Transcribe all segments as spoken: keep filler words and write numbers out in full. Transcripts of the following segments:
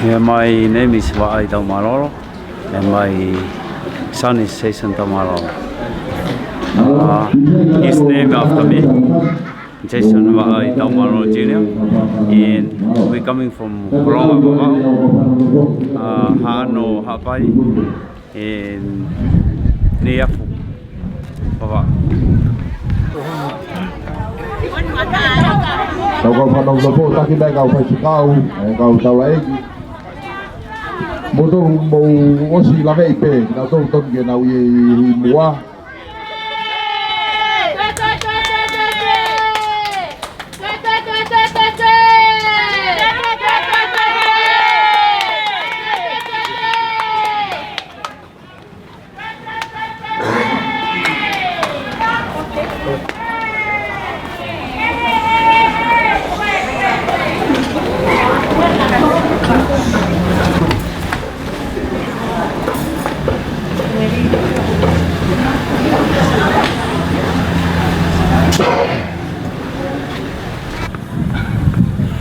Yeah, my name is Vaʻai Taumalolo, and my son is Jason Taumalolo. Uh, his name after me, Jason Vaʻai Taumalolo Junior, and we're coming from Kolonga, Vavaʻu, uh, Haʻano Haʻapai, and Neiafu, Vavaʻu. Tau kau fanongo, taki mai kau faifekau, e kau taulaʻeiki. Mou tonu mou ʻosi laveʻi pē, kinautolu tonu ke nau ʻi, ʻi muʻa.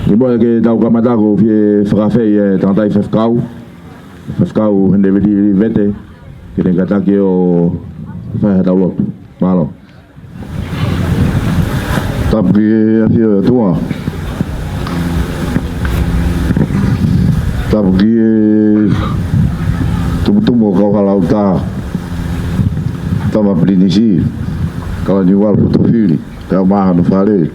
Kimuʻa ke tau kamata ʻoku ou fie fakaafeʻi e tangataʻi faifekau, Faifekau Henevili Vete, ke ne kātaki ʻo fai haʻatau lotu. Mālō. Tapu ki he ʻafio ʻo e ʻOtua. Tapu ki he tumutumu ʻo Kauhala ʻUta, Tama Pilinisi, Kalaniuvalu Fotofili, Kaumaha Nofale.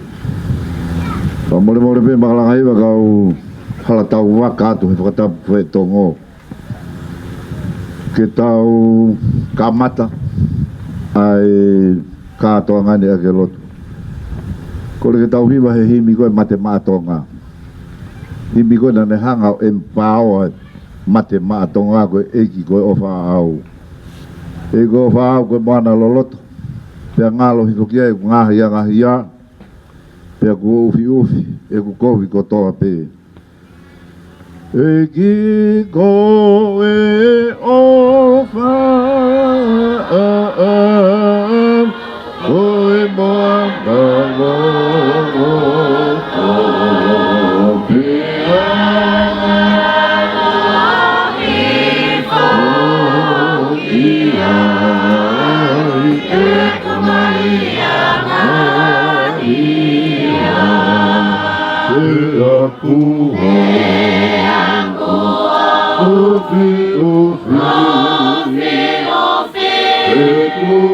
Fakamolemole pē Makalangaiva kau hala tau vaka atu he fakatapu fai Tonga. Ke tau kamata ʻa e kātoanga ni ʻaki e lotu. Kole ke tau hiva he himi ko e Mate Maʻa Tonga. Himi ko ē naʻa ne hanga ʻo empower e Mate Maʻa Tonga, ko e ʻEiki ko e ʻOfaʻau. ʻEiki ko e ʻOfaʻau ko e moana loloto. Pea ngalo hifo ki ai ʻeku ngaahi angahia. Pea kuo ʻufiʻufi ʻeku kovi kotoa pē. ʻEiki ko e ʻOfaʻau, ko e moana loloto, pea ngalo hifo ki ai ʻeku ngaahi angahia. Pea kuo ʻufiʻufi ʻeku kovi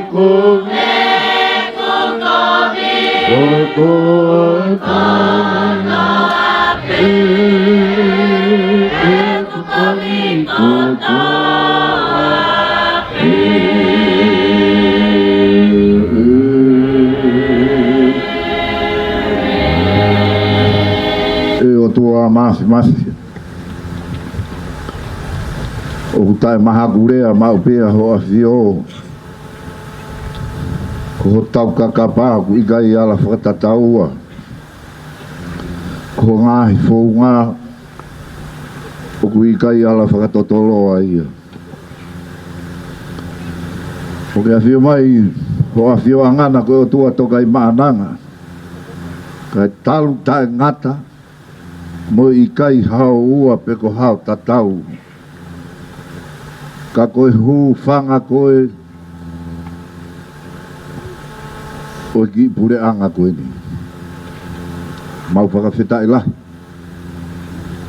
kotoa pē. ʻEku kovi kotoa pē. ʻE ʻOtua Māfimafi, ʻoku taʻemahakulea maʻu pē ʻa Hoʻo ʻAfio. Ko hotau kakapa ʻoku ʻikai ala fakatataua. Ko hoʻo ngaahi founga ʻoku ʻikai ala fakatotoloa ia. ʻOku ke ʻafio mai, Hoʻo ʻAfioʻanga na ko e ʻOtua Tokaimaʻananga, kae talu taʻengata mo e ʻikai hao ua pe ko hao tatau. Ka ko e hūfanga ko ē ʻo e kiʻi puleʻanga ko eni. Mau fakafetaʻi lahi.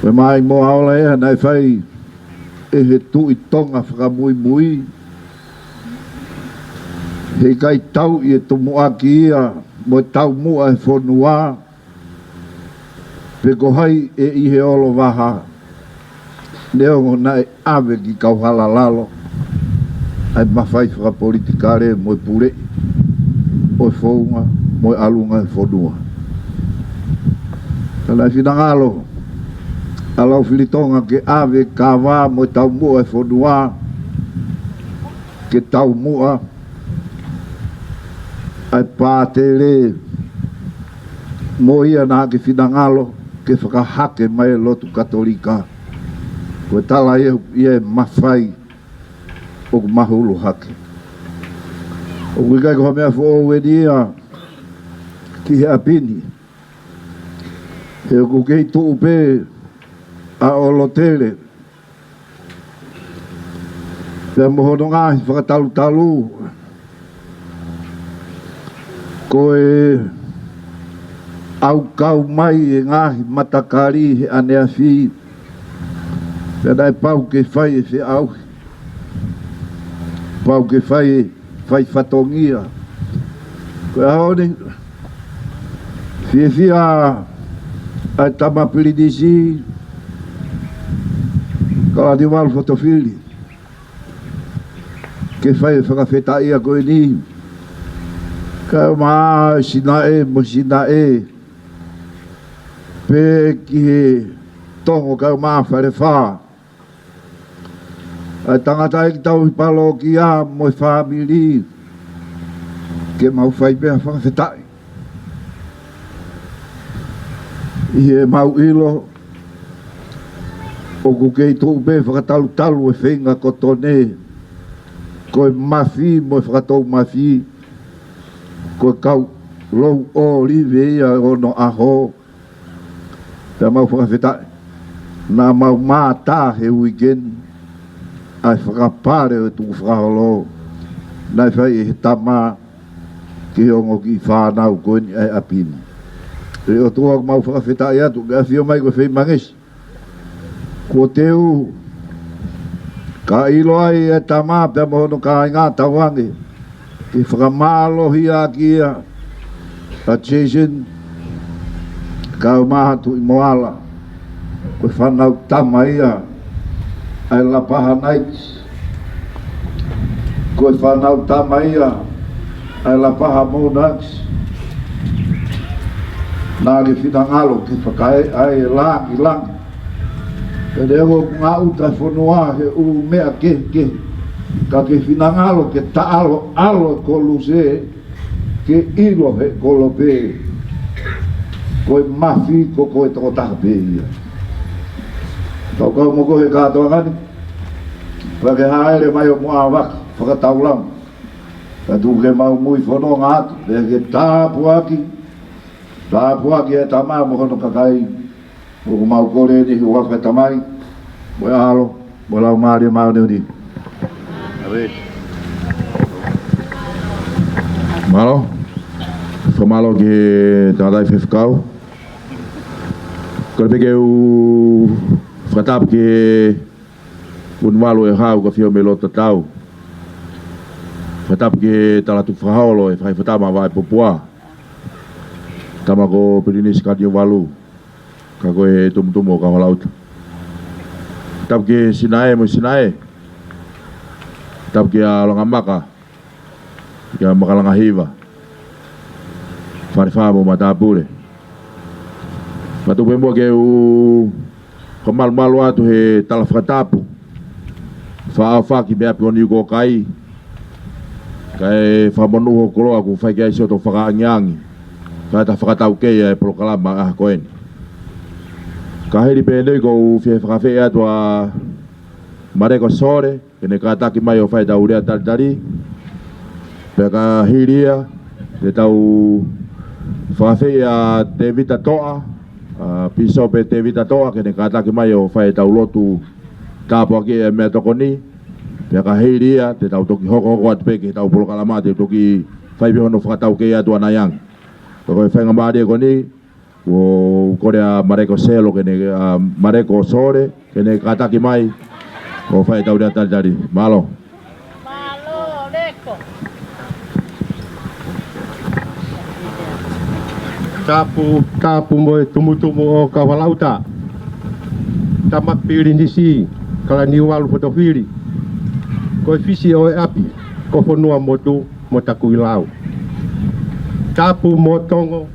Ko e maʻimoa ola ē naʻe fai ʻe he Tuʻi Tonga fakamuimui, heʻikai tauʻi e tumuʻaki ia mo e taumuʻa e fonua, pe ko hai ʻe ʻi he olovaha, neongo naʻe ʻave ki kauhala lalo ʻa e mafai fakapolitikale mo e puleʻi ʻo e founga mo e ʻalunga e fonua. Ka naʻe finangalo ʻa Laufilitonga ke ʻave kava mo e taumuʻa e fonua, ke taumuʻa ʻa e pātele mo ia naʻa ke finangalo ke fakahake mai e lotu Katolika. Ko e tala ia ʻoku ʻi ai e mafai ʻoku mahulu hake. ʻOku ʻikai ko ha meʻa foʻou eni ia ki he ʻapi ni. He ʻoku kei tuʻu pē ʻa ʻOlotele, pea mo hono ngaahi fakatalutalu, ko e ʻaukau mai e ngaahi matakali he ʻaneafi, pea naʻe pau ke fai e feʻauhi, pau ke fai e fai fatongia. Ko e ʻaho ni, fiefia ʻa e tama Pilinisi, Kalaniuvalu Fotofili, ke fai e fakafetaʻia ko eni. Kae ʻumaʻā e sinaʻe mo e sinaʻe, pea ki he Tonga kae ʻumaʻā Falefā, ʻa e tangataʻeiki tauhi palokia mo e fāmili, ke mau fai pē ha fakafetaʻi. ʻI heʻemau ʻilo, ʻoku kei tuʻu pē fakatalutalu e feinga ko Tone, ko e mafi mo e fakatoumafi, ko e kau lou ʻōlive ia ʻo onoʻaho, pea mau fakafetaʻi. Naʻa mau mātā he uike ni ʻa e fakapale ʻo e tukufakaholo naʻe fai ʻe he tama ki he ongo kiʻi fānau ko eni ʻa e ʻapi ni. ʻE ʻOtua, ʻoku mau fakafetaʻi atu, ke ʻafio mai koe, feimangesi. Kuo teu, ka ʻilo ai e tama pea mo hono kāinga, tauange ke fakamālohia ʻaki ia ʻa Jason kae ʻumaʻā Tuʻimoala. Ko e fānau tama ia ʻa e Lapaha Knights. Ko e fānau tama ia ʻa e Lapaha Monarchs. Naʻa ke finangalo ke fakaeʻa e langilangi. Pea neongo ʻoku ngaʻuta e fonua he ʻū meʻa kehekehe, ka ke finangalo ke taʻalo ʻalo e koluse, ke ʻilo he kolope, ko e mafi ko koe tokotaha pē ia. Tau kau mo koe he kātoanga ni, pea ke hāʻele mai ʻo mo ʻavaki fakataulama. Ka tuku ke mau mui fononga atu, pea ke tāpuaki, tāpuaki e tama mo hono kakai. ʻOku mau kole ni he huafa ʻo e Tamai, mo e ʻAlo, mo e Laumālie Māʻoniʻoni. ʻĒmeni. Mālō. Fakamālō ki he tangataʻeiki faifekau. Kole pē ke u fakatapu ki he Unuvalu ʻe Hau, ka fio mei loto tatau. Fakatapu ki he tala tukufakaholo, ʻe Faifekau Tama Vaʻepopua, tama ko Pilinisi Kalaniuvalu, ka ko e tumutumu ʻo Kauhalaʻuta. Tapu ki he sinaʻe mo e sinaʻe. Tapu kia Langamaka, kia Makalangahiva, Falefā mo Matāpule. Matu pē muʻa ke u fakamalumalu atu he tala fakatapu, fakaʻaufaki mei ʻapi ko Niu ko Kai, kae fakamonū hoku koloa kuo fai ki ai siʻoto fakaangiangi, kae ta fakataukei ʻa e polokalama ʻaho ko eni. Ka hili pē eni, ʻoku ou fie fakafeʻiloaki atu ʻa Mareko Sole, ke ne kātaki mai ʻo fai ʻetau lea talitali. Pea ka hili ia, te tau fakafeʻiloaki ʻa Tēvita Toʻa, ʻa Pīsope Tēvita Toʻa, ke ne kātaki mai ʻo fai ʻetau lotu tāpuaki ʻa e meʻatokoni. Pea ka hili ia, te tau toki hokohoko atu pē ki heʻetau polokalama, te u toki fai pē hono fakataukei atu ʻanai ange. Ka ko e faingamālie ko eni, ʻoku ou kole ʻa Mareko Selo ke ne, ʻa Mareko Sole, ke ne kātaki mai ʻo fai ʻetau lea talitali. Mālō. Mālō, Leko. Tapu, tapu mo e tumutumu ʻo Kauhalaʻuta. Tama Pilinisi Kalaniuvalu Fotofili. Ko e fisi ʻo e ʻapi, ko Fonuamotu mo Takuilau. Tapu mo Tonga,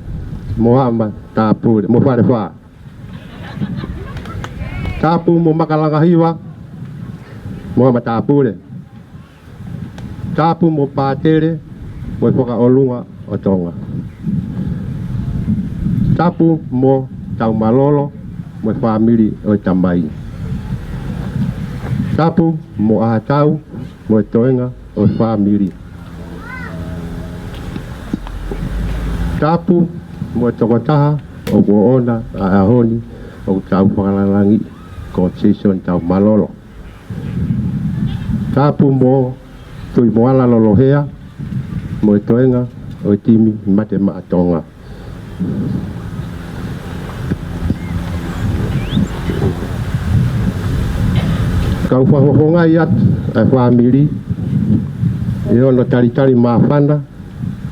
mo Hama Tāpule, mo Falefā. Tapu mo Makalangahiva mo Hama Tāpule. Tapu mo Pātele mo e Fakaʻolunga ʻo Tonga. Tapu mo Taumalolo mo e fāmili ʻo e Tamai. Tapu mo ʻAhatau mo e toenga ʻo e fāmili. Tapu mo e tokotaha ʻoku ʻoʻona ʻa e ʻaho ni ʻoku tau fakalāngilangiʻi. ko Jason Taumalolo. Tapu mo Tuʻimoala Lolohea mo e toenga ʻo e timi Mate Maʻa Tonga. Kau fakafofongaʻi atu ʻa e fāmili ʻi hono talitali māfana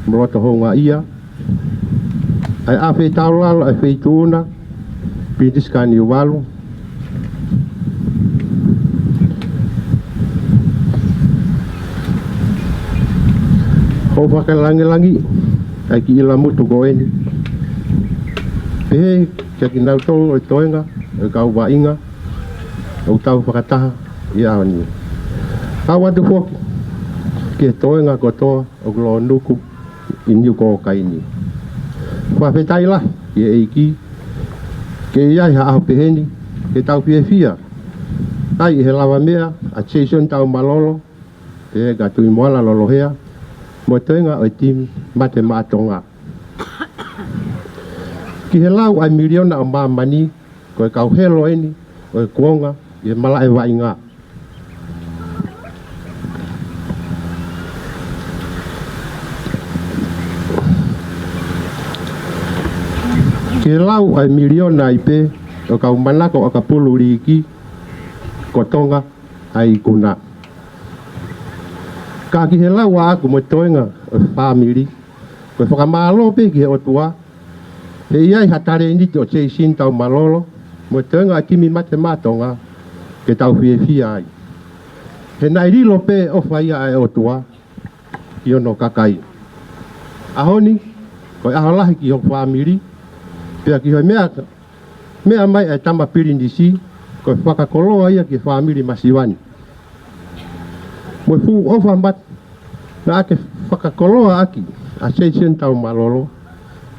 mo loto houngaʻia ʻa e ʻAfeitaulalo ʻa e Feituʻuna, Pilinisi Kaniuvalu. ʻOku fakalangilangiʻi ʻa e kiʻi ʻilamutu ko eni. Pehē kia kinautolu ʻo e toenga ʻo e kau vaʻinga ʻoku tau fakataha ʻi he ʻaho ni. Kau atu foki ki he toenga kotoa ʻoku lōnuku ʻi Niu Kolokaini. Fakafetaʻi lahi ki he ʻEiki ke ʻi ai ha ʻaho peheni ke tau fiefia ai ʻi he lavameʻa ʻa Jason Taumalolo, pehē kia Tuʻimoala Lolohea mo e toenga ʻo e timi Mate Maʻa Tonga. Ki he lau ʻa e miliona ʻo māmani, ko e kau helo eni ʻo e kuonga ʻi he malaʻe vaʻinga. Ki he lau ʻa e miliona ai pē ʻo e kau manako ʻakapulu liiki ko Tonga ʻa e ikuna. Ka ki he lau ʻaʻaku mo e toenga ʻo e fāmili, ko e fakamālō pē ki he ʻOtua he ʻi ai ha talēniti ʻo Jason Taumalolo mo e toenga ʻo e timi Mate Maʻa Tonga ke tau fiefia ai. He naʻe lilo pē ʻofa ia ʻa e ʻOtua ki hono kakai. ʻAho ni, ko e ʻaho lahi ki hoku fāmili, pea ki he meʻa, meʻa mai ʻa e tama pilinisi, ko e fakakoloa ia ki he fāmili masiva ni. Mo e fuʻu ʻofa mate naʻa ke fakakoloa ʻaki ʻa Jason Taumalolo,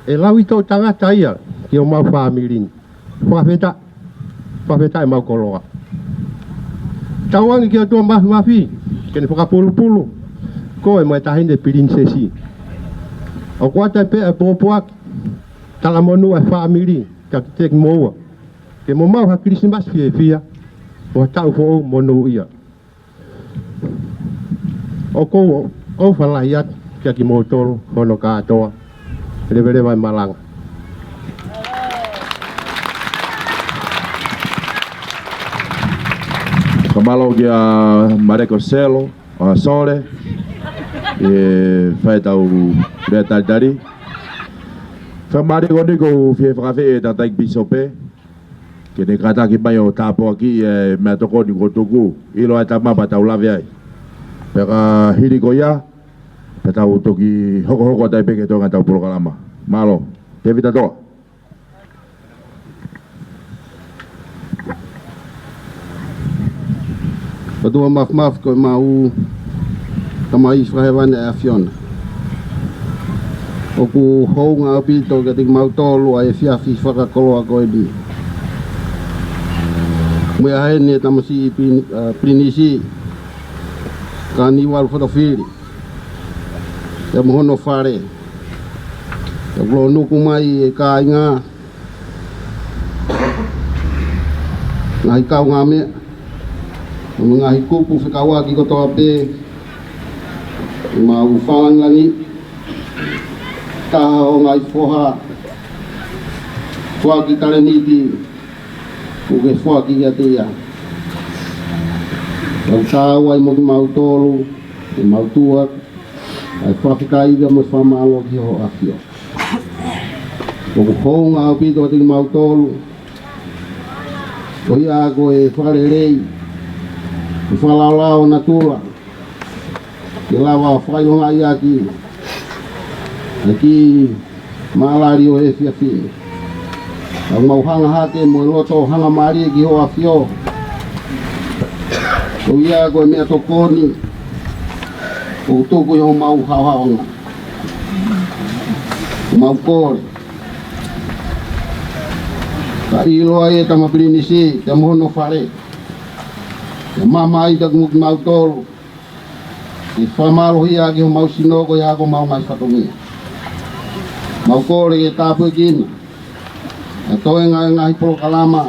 ʻe lauitoʻi tangata ia ki homau fāmili ni. Fakafetaʻi, fakafetaʻi mau koloa. Tauange ki he ʻOtua Māfimafi ke ne fakapulupulu koe mo e Taʻahine Pilinisesi. ʻOku ʻoatu pē ʻa e pōpoaki talamonū ʻa e fāmili kiate kimoua, ke mo maʻu ha Kilisimasi fiefia mo ha taʻu foʻou monūʻia. ʻOku ou ʻofa lahi atu kia kimoutolu hono kātoa. Leveleva e malanga. Fakamālō kia Mareko Selo, ʻa Sole, ʻi he fai ʻetau lea talitali. Fakamālō ko eni ʻoku ou fie fakafeʻiloaki ki he tangataʻeiki pīsope ke ne kātaki mai ʻo tāpuakiʻi e meʻatokoni kuo tuku, ʻilo ʻa e tama pea tau lave ai. Pea ka hili ko ia, pea tau toki hokohoko atu ai pē ki he toenga ʻetau polokalama. Mālō. Tēvita Toa. ʻOtua Māfimafi, ko ʻemau Tamai fakahēvani ʻa e ʻAfiona. ʻOku hounga ʻaupito kiate kimautolu ʻa e efiafi fakakoloa ko eni. Mo e ʻa heni e tamasiʻi Pilin-, ʻa, Pilinisi Kaniuvalu Fotofili pea mo hono fale. ʻOku lōnuku mai e kāinga, ngaahi kaungāmeʻa, mo e ngaahi kupu fekauʻaki kotoa pē, mau fakalāngilangiʻi, taha ʻo e ngaahi foha, foaki talēniti, ʻoku ke foaki kiate ia. Tau taau ai mo kimautolu, ke mau tuku ʻa e fakafetaʻi mo e fakamālō ki hoʻo ʻAfio. ʻOku hounga ʻaupito kiate kimautolu, ko ia ko e fakalelei, ko e fakalaolao natula, ke lava fakaʻilongaʻi ʻaki ʻa e kiʻi mālali ʻo e efiafi ni. Ka mau hanga hake mo e loto hangamālie ki hoʻo ʻAfio. Ko ia ko e meʻatokoni ʻoku tuku ʻi homau haohaoa. Mau kole, ka ʻilo ai e tama Pilinisi pea mo hono fale, ke maama ai taku mo kimautolu, ke fakamālohia ʻaki homau sino ko ia ko homau ngaahi fatongia. Mau kole ke tāpuekina ʻa e toenga e ngaahi polokalama,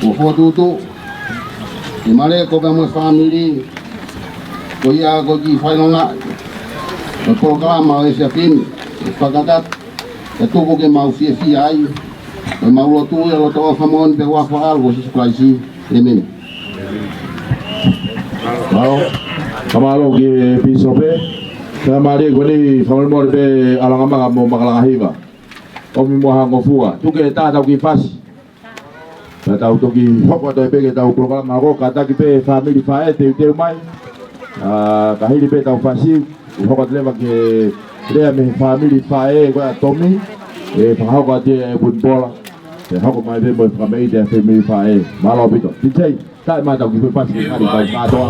Ko e fokotuʻutuʻu ʻe Male ko pea mo e fāmili, ko ia ko e kiʻi fakaʻilonga ʻo e polokalama ʻo e efiafi ni, ʻe fakakakato, ʻe tuku ke mau fiefia ai, ʻo mau lotu ia ʻi he loto ʻofa moʻoni pea mo e huafa ʻo Sīsū Kalaisi. ʻĒmeni. Mālō. Ka mālō ki he pīsope. Ka mālō ko eni fakamolemole pē ʻa Langamaka mo Makalanga Hiva. ʻOmi mo ha ngofua. Tuku ke tau kiʻi fasi. Pea tau toki hoko atu ai pē ki heʻetau polokalama ko ē, kātaki pē fāmili faʻē teuteu mai. ʻA, ka hili pē ʻetau fasi, hoko atu leva ki he lea mei he fāmili faʻē ko ē ʻa Tomi, ʻe fakahoko atu ʻe Punipola. ʻE hoko mai pē mo e fakameʻite ʻa e fāmili faʻē. Mālō ʻaupito. Titei, taʻe mai tau kiʻi fasi ke kali tau kātoa.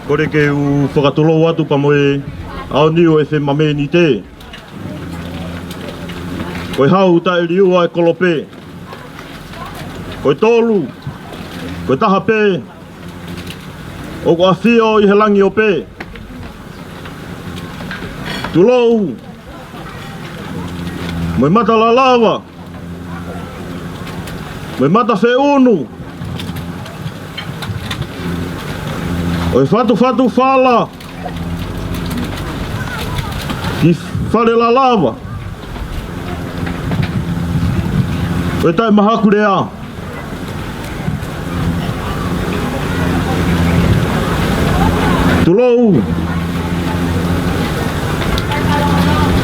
Kole ke u fakatulou atu pea mo e ʻaoniu ʻo e femamēnite. Ko e hau taʻeliua ʻa e kolope. Ko e tolu, ko e taha pē ʻoku ʻafio ʻi he langi ʻo pē. Tulou mo e mata lalava, mo e mata feʻunu, ʻo e fatufatu fala ki Fale Lalava. Ko e taʻemahakulea. Tulou.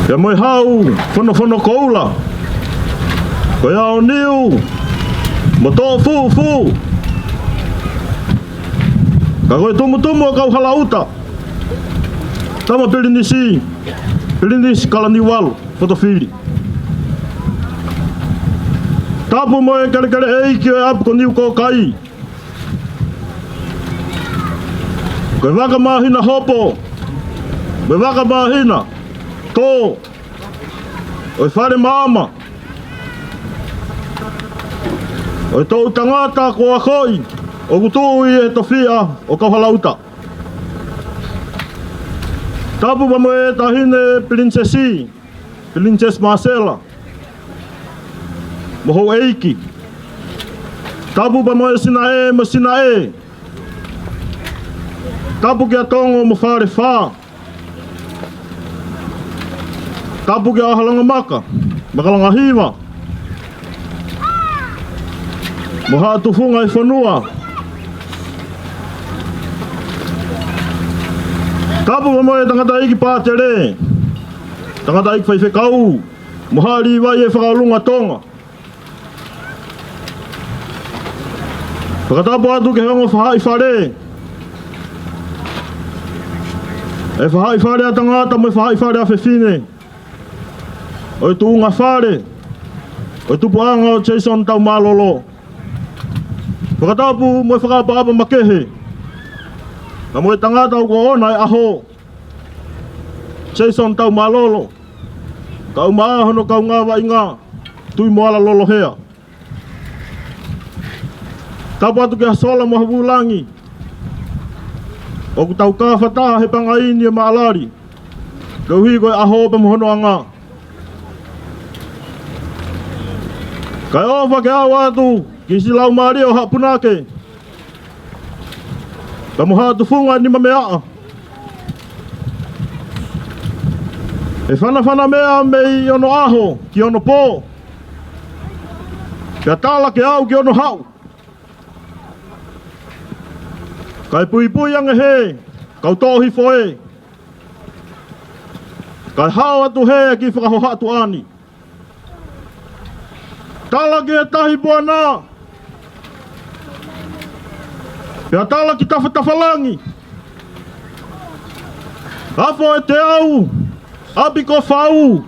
Pea mo e hau fonofono koula. Ko e aoniu mo toʻofuʻufuʻu. Ka ko e tumutumu ʻo Kauhalauta, tama Pilinisi, Pilinisi Kalaniuvalu Fotofili. Tapu mo e kelekele ʻeiki ʻo e ʻapi ko Niukōkai. Ko e vaka māhina hopo, ko e vaka māhina tō ʻo e fale maama ʻo e toʻu tangata ko ē ʻoku tuʻu ʻi he tofiʻa ʻo Kauhalauta. Tapu pea mo e taʻahine Pilinisesi, Pilinisesi Māsela, mo houʻeiki. Tapu pea mo e sinaʻe mo e sinaʻe. Tapu kia Tongo mo Falefā. Tapu kia ʻAholangamaka, Makalangahiva, mo Haʻa Tufunga ʻi fonua. Tapu pea mo e tangataʻeiki pātele, tangataʻeiki faifekau, mo Haʻa Līvai ʻi he Fakaʻolunga Tonga. Fakatapu atu ki he ongo faʻahi fale, ʻa e faʻahi fale ʻa tangata mo e faʻahi fale ʻa fefine ʻo e tuʻunga fale ʻo e tupuʻanga ʻo Jason Taumālolo. Fakatapu mo e fakaʻapaʻapa makehe pea mo e tangata ʻoku ʻoʻona e ʻaho, Jason Taumālolo, kae ʻumaʻā hono kaungā vaʻinga, Tuʻimoala Lolohea. Tapu atu kia Sola mo Havulangi, ʻoku tau kafataha he pangai ni ʻo e maʻalali, koeʻuhi ko e ʻaho pea mo hono anga. Kae ʻofa ke ʻoatu ki siʻi laumālie ʻo Haʻapunake pea mo Haʻa Tufunga Nimameaʻa, ʻe fanafana meʻa mei onoʻaho ki onopō, pea tala ke aʻu ki onohaʻu. Kae puipui ange hē, kau toʻo hifo ē, kae hao atu hē ki fakahohaʻa tuʻa ni. Tala ki he Tahi Puana, pea tala ki Tafatafalangi, Afo ʻe Teau, ʻApikofau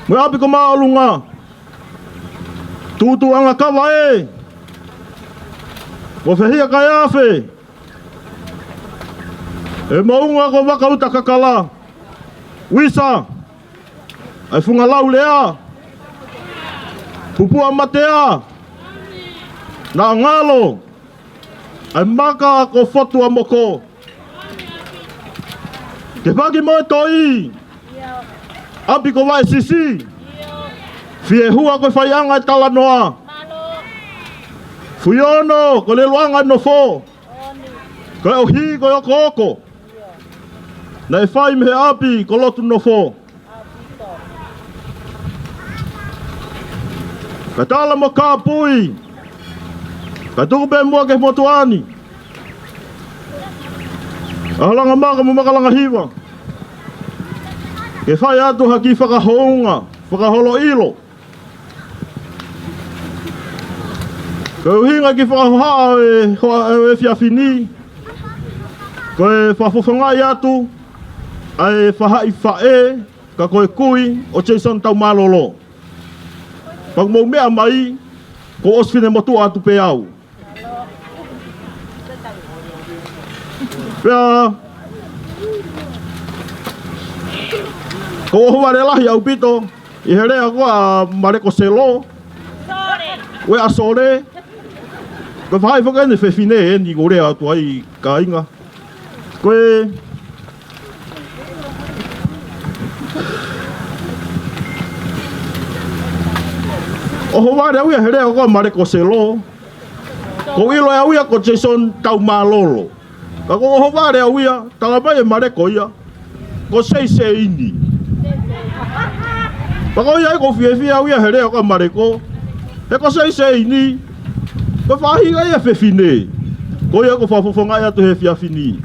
mo e ʻApikomāʻolunga, Tuʻutuʻunga Kava ē, mo Fehiʻa Kaeafe, ʻe Moʻunga ko Vakauta Kakala, Uisa, ʻa e Funga Laulea, Pupuʻa Matea, Naʻa Ngalo, ʻa e Maka ko Fotuamoko, Kefaki mo e Toʻi, ʻApi ko Vaʻesisi, Fiehua ko e Faiʻanga ʻe Talanoa, Fuiono ko Leluʻanga ʻe Nofo, ko e ʻOhi ko e Okooko, naʻe fai mei he ʻapi ko Lotunofo. Kae tala mo kāpui, kae tuku pē muʻa ki he motuʻa ni, ʻAholangamaka mo Makalangahiva, ke fai atu ha kiʻi fakahounga, fakaholo ʻilo, ko e ʻuhinga ki he fakahohaʻa ʻo e hoa ʻo e efiafi ni, ko e fakafofongaʻi atu ʻa e faʻahi faʻē, ka ko e kui ʻo Jason Taumālolo. Pea ʻoku mou meʻa mai, kuo ʻosi finemotuʻa atu pē au. Pea ʻoku ou ʻohovale lahi ʻaupito ʻi he lea ko ē ʻa Maleko Selo, ʻa Sole. Ko e faʻahi foki eni fefine eni ʻoku ou lea atu ai, kāinga. Ko e ʻohovale au ia he lea ko ē ʻa Maleko Selo. ʻOku ou ʻilo ʻe au ia ko Jason Taumālolo. Ka ʻoku ou ʻohovale au ia, tala mai ʻe Maleko ia ko Seiseini. Pea ko ia ai ʻoku ou fiefia au ia he lea ko ē ʻa Maleko. He ko Seisei ni, ko e faʻahinga ia e fefine. Ko ia ʻoku ou fakafofongaʻi atu he efiafi ni.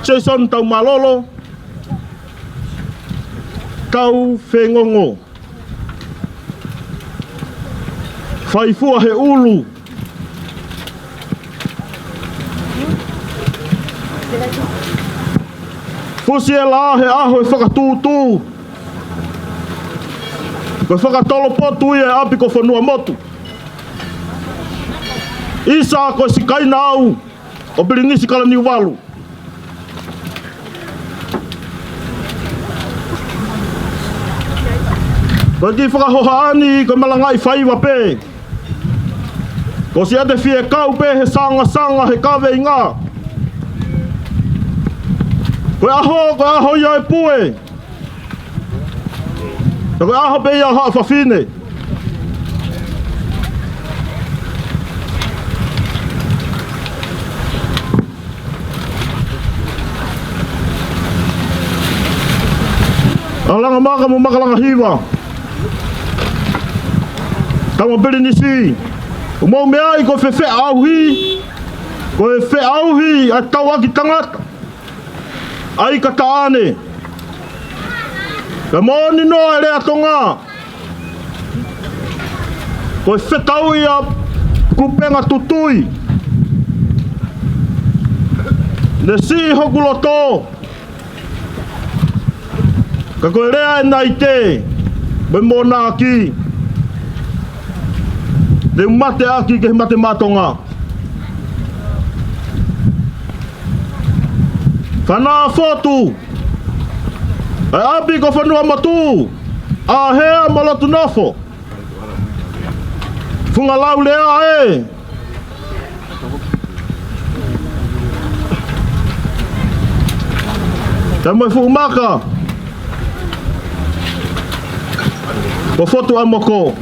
Jason Taumalolo, Tau Fengongo. Faifua he ʻulu. Fusi e lā he ʻaho e fakatūtū. Ko e fakatolopotu ia e ʻapi ko Fonuamotu. ʻIsa ko e sikaina au ʻo Pilinisi Kalaniuvalu. Ko e kiʻi fakahohaʻa ni ko e malangaʻi faiva pē. Ko siate fie kau pē he sangasanga he kaveinga. Ko e ʻaho, ko e ʻaho ia e pue. Ko e ʻaho pē ia ʻo haʻa fafine. ʻAlangamaka mo Makalangahiva. Tama Pilinisi. ʻOku mou meaʻi ko e fefeʻauhi. Ko e feʻauhi ʻa e tauʻaki tangata. ʻAi ka taʻane. Ka moʻoni noa e lea Tonga. Ko e fetauʻi ʻa Kupenga Tutui. Ne siʻi hoku loto. Ka ko e lea ʻe Naite, mo e Monaki. Ne u mate ʻaki ke mate maʻa Tonga. Fanafotu. ʻA e ʻapi ko Fonuamotu. ʻAhea mo Lotunofo. Funga Laulea ē. Tama Fuʻu Maka. Ko Fotu ʻa Moko.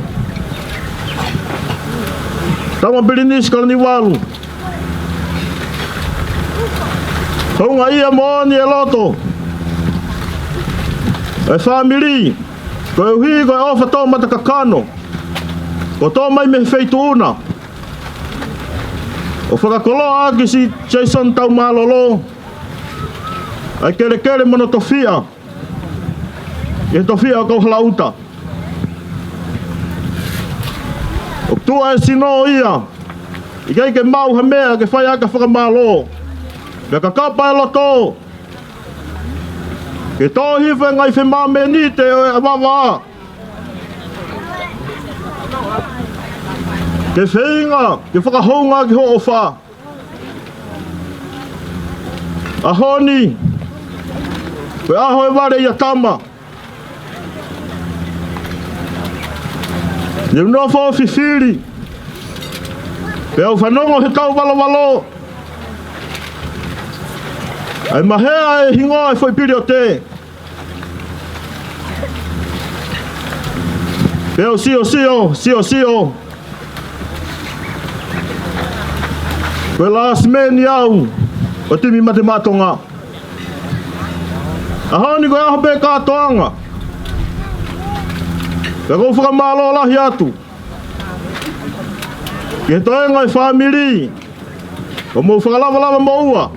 Tama Pilinisi Kalaniuvalu. Hounga ia moʻoni e loto e fāmili. Koeʻuhi ko e ʻofa tō mata kakano. Ko tō mai mei he feituʻu na. ʻO fakakoloa ʻaki siʻi Jason Taumalolo. ʻA e kelekele mo hono tofiʻa. ʻI he tofiʻa ʻo Kauhalaʻuta. ʻOku tuʻa e sino ia. ʻIkai ke maʻu ha meʻa ke fai ʻaki ha fakamālō. Pea kakapa e loto. Ke tō hifo e ngaahi femāmenite ʻo e ʻavava. Ke feinga, ke fakahounga ki hoʻo ʻofa. ʻAho ni, ko e ʻaho e vale ia tama. Ne u nofo ʻo fifili. Pea u fanongo he tau valovalo. ʻA e mahea e hingoa e foʻi piliote. Pea u siosio, siosio. Ko e last man au ʻo e timi Mate Maʻa Tonga. ʻAho ni ko e ʻaho pē kātoanga. Pea ʻoku ou fakamālō lahi atu ki he toenga e fāmili. Ka mou fakalavalava moʻua.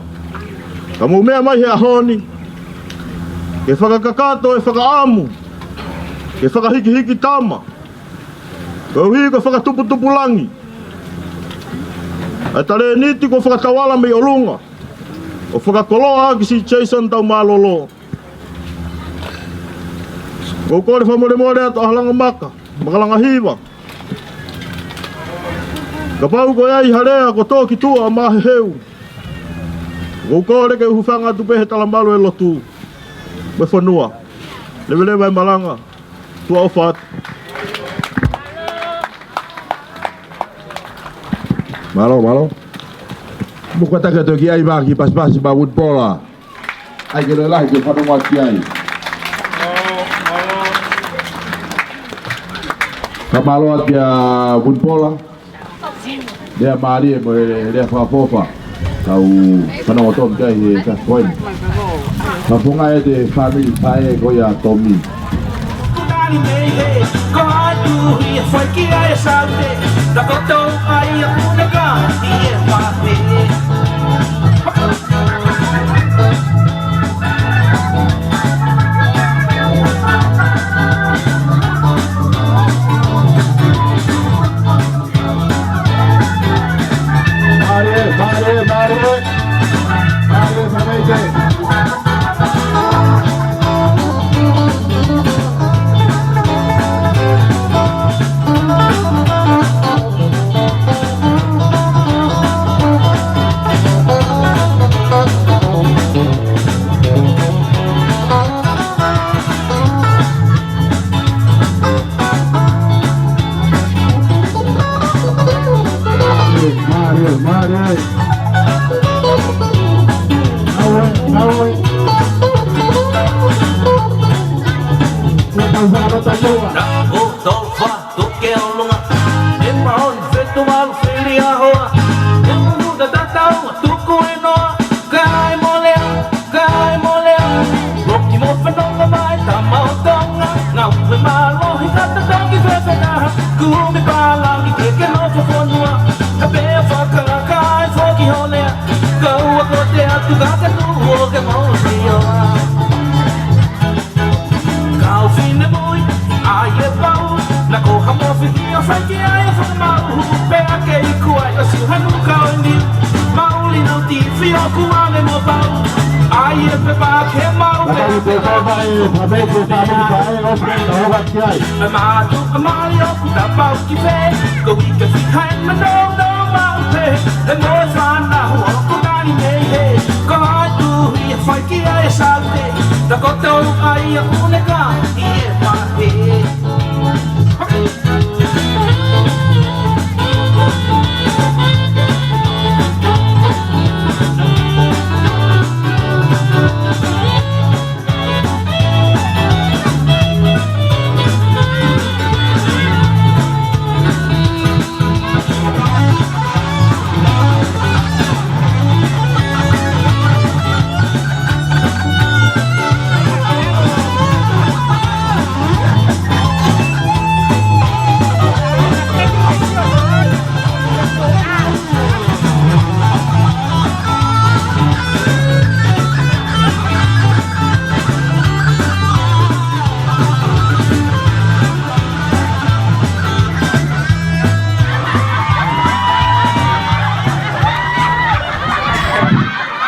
Ka mou meʻa mai he ʻaho ni. Ke fakakakato e fakaʻamu. Ke fakahikihiki tama. Koeʻuhi ko e fakatuputupulangi ʻa e talēniti kuo fakatauala mei ʻolunga. ʻO fakakoloa ʻaki siʻi Jason Taumalolo. ʻOku ou kole fakamolemole atu ʻa Halangamaka, Makalangahiva. Kapau ko e ʻai ha lea kuo tō ki tuʻa maʻa he heu. ʻOku ou kole ke u hūfanga atu pē he talamalu e lotu. Mo e fonua. Leveleva e malanga. Tuʻa ʻofa atu. Mālō, mālō. Mou kātaki atu ki ai mā ki pasipasi mā Vunipola. ʻAi ke lele lahi ke fanongo atu ki ai. Ka mālō atu kia Vunipola. Lea mālie mo e lea fakaʻofoʻofa. Kau fanongo Tomi kai he ka koen. Ka funga e te fāmili pae ko ia Tomi. Mei he, ko e tuʻi ʻe fai ki ai e saute, takoto ai a puneka, ʻi he pape. Mālie, mālie, mālie. Mālie, Fāmeite. Mālie, mālie. Aue, aue. Ko e tau whakamatapua. Na o tau wha tuke o longa. E maoni fetu malu fili a hoa. E munu na tatau a tuku e noa. Kae mole. Kae mole, loki mo fanongo mai tama ʻo Tonga. Ngāue mālohi ka ta toki fefeka. Kumi pālangi ke ke nofo fonua. Ka pea fakakakai foki ho lea. Ka ua ko te atu ka ke tuʻu ʻo ke mau sio. Kau finemui, ʻa e pau, na ko ha mofi ki a fai ki ai fakamau, pea ke iku ai ʻo si hanu kau ni, mauli no ti fio ku ane mo pau, ʻa e pepa ke mau. Ka tau te pau mai, ka me te pau mai, ʻo pe, ka hoka ki ai. E matu, e mali o ku ta pau ki fe, ko i ke fi hai ma no, no mau pe, e mo e fana hu o ku nani mei he, ko hai tu hi e fai ki ai e saute, ta ko tau ai a puneka, ʻi he pape.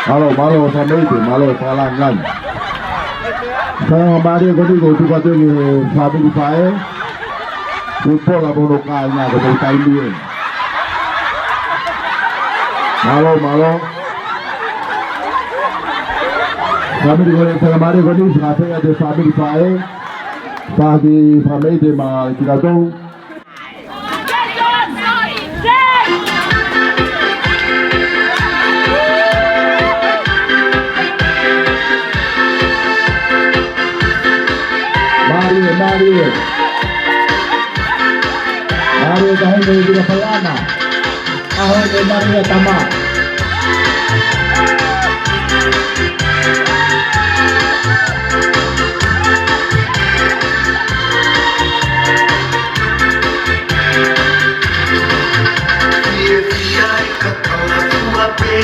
Mālō, mālō, Fāmeite, mālō, fakalāngilangi. Fakamālō ko eni ko e tuku atu ki he fāmili faʻē. Kuo pola mono kāinga ko e taimi ē. Mālō, mālō. Fāmili ko eni, fakamālō ko eni, fakafeʻiloaki ki he fāmili faʻē. Fāmili Fāmeite mo kinautolu. Mālie, mālie. Mālie, ka hei, hei, hei, hei, hei, ʻAho ni mālie tama. Fiefia e kakala fua pē,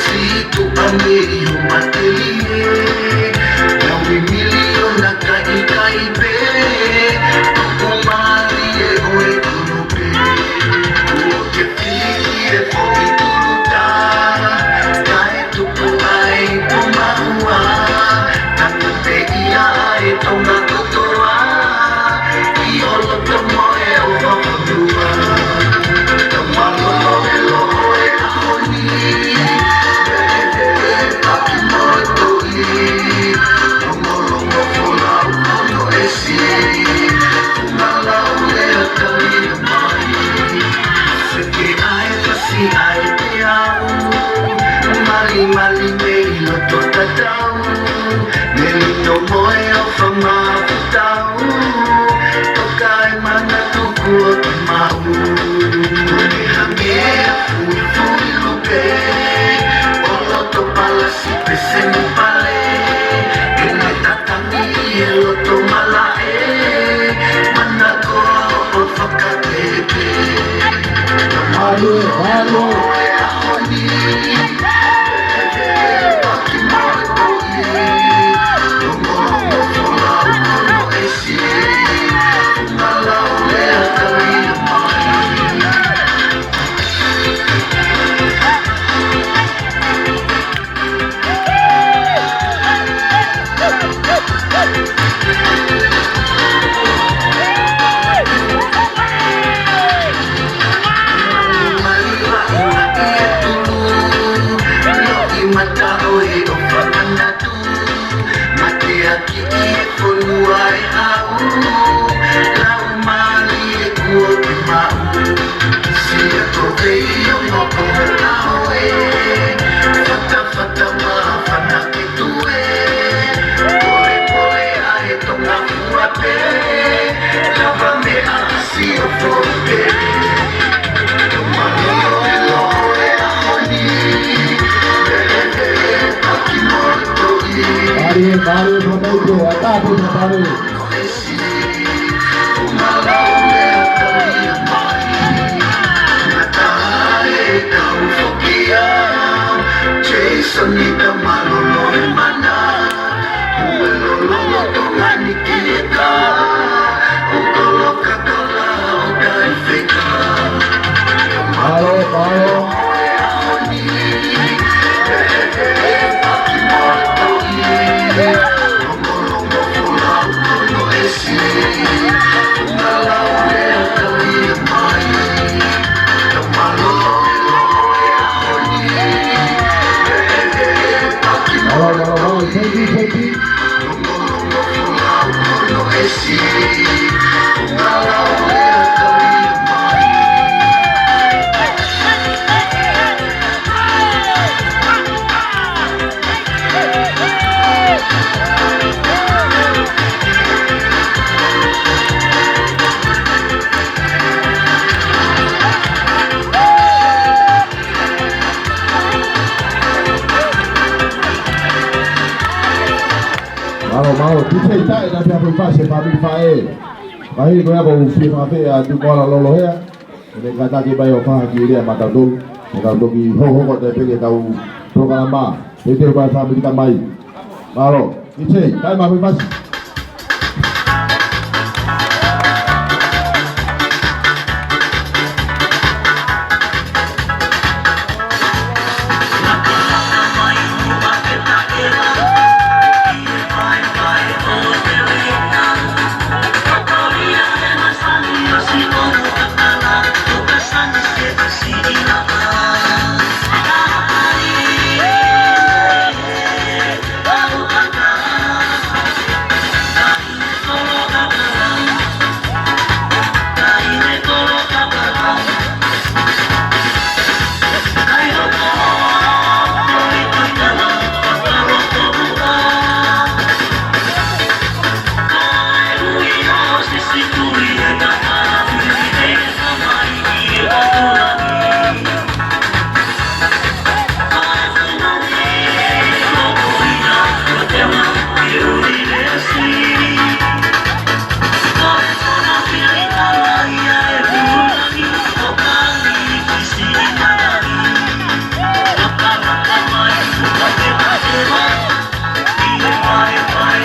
si tu ane i o matelie. Nau i miliona ka ʻikai pē, tuku mālie ʻo e kunu pē. Kuo ke fili e foʻi tuluta, kae tuku ai pumahua, tanu pē ia ʻa e Tonga kotoa, ʻi ʻolota mo e ʻofa fonua. Ka malolo e loʻo e ʻaho ni, veʻeveʻe paki mo e toʻi, longolongo folau kono ʻesi, funga lau lea tali mai. Seke ʻa e fasi ʻa e peau, malimali mei loto tatau, melino mo e ʻofa mafutau, toka e manatu kuo ke maʻu. Hangehangea fuifui lupe, ʻo loto palasi peseni pale, ke ne tatangi e loto malaʻe. Mālō, mālō. Mālō, mālō, mālō. Thank you, thank you. Mālō, mālō. Pise i tae, na pia pui fasi, fāmili faʻē. Kahi ko ia ko u fie fafē atu ko ala lolo hea. Ko e kātaki mai ʻo fakahā ki lea maʻatautolu. Ko e tau toki hohoko atu pē ki heʻetau polokalama. Pea te u fai fāmili ka mai. Mālō. Pise, tae mā pui fasi.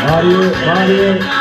Mālie, mālie.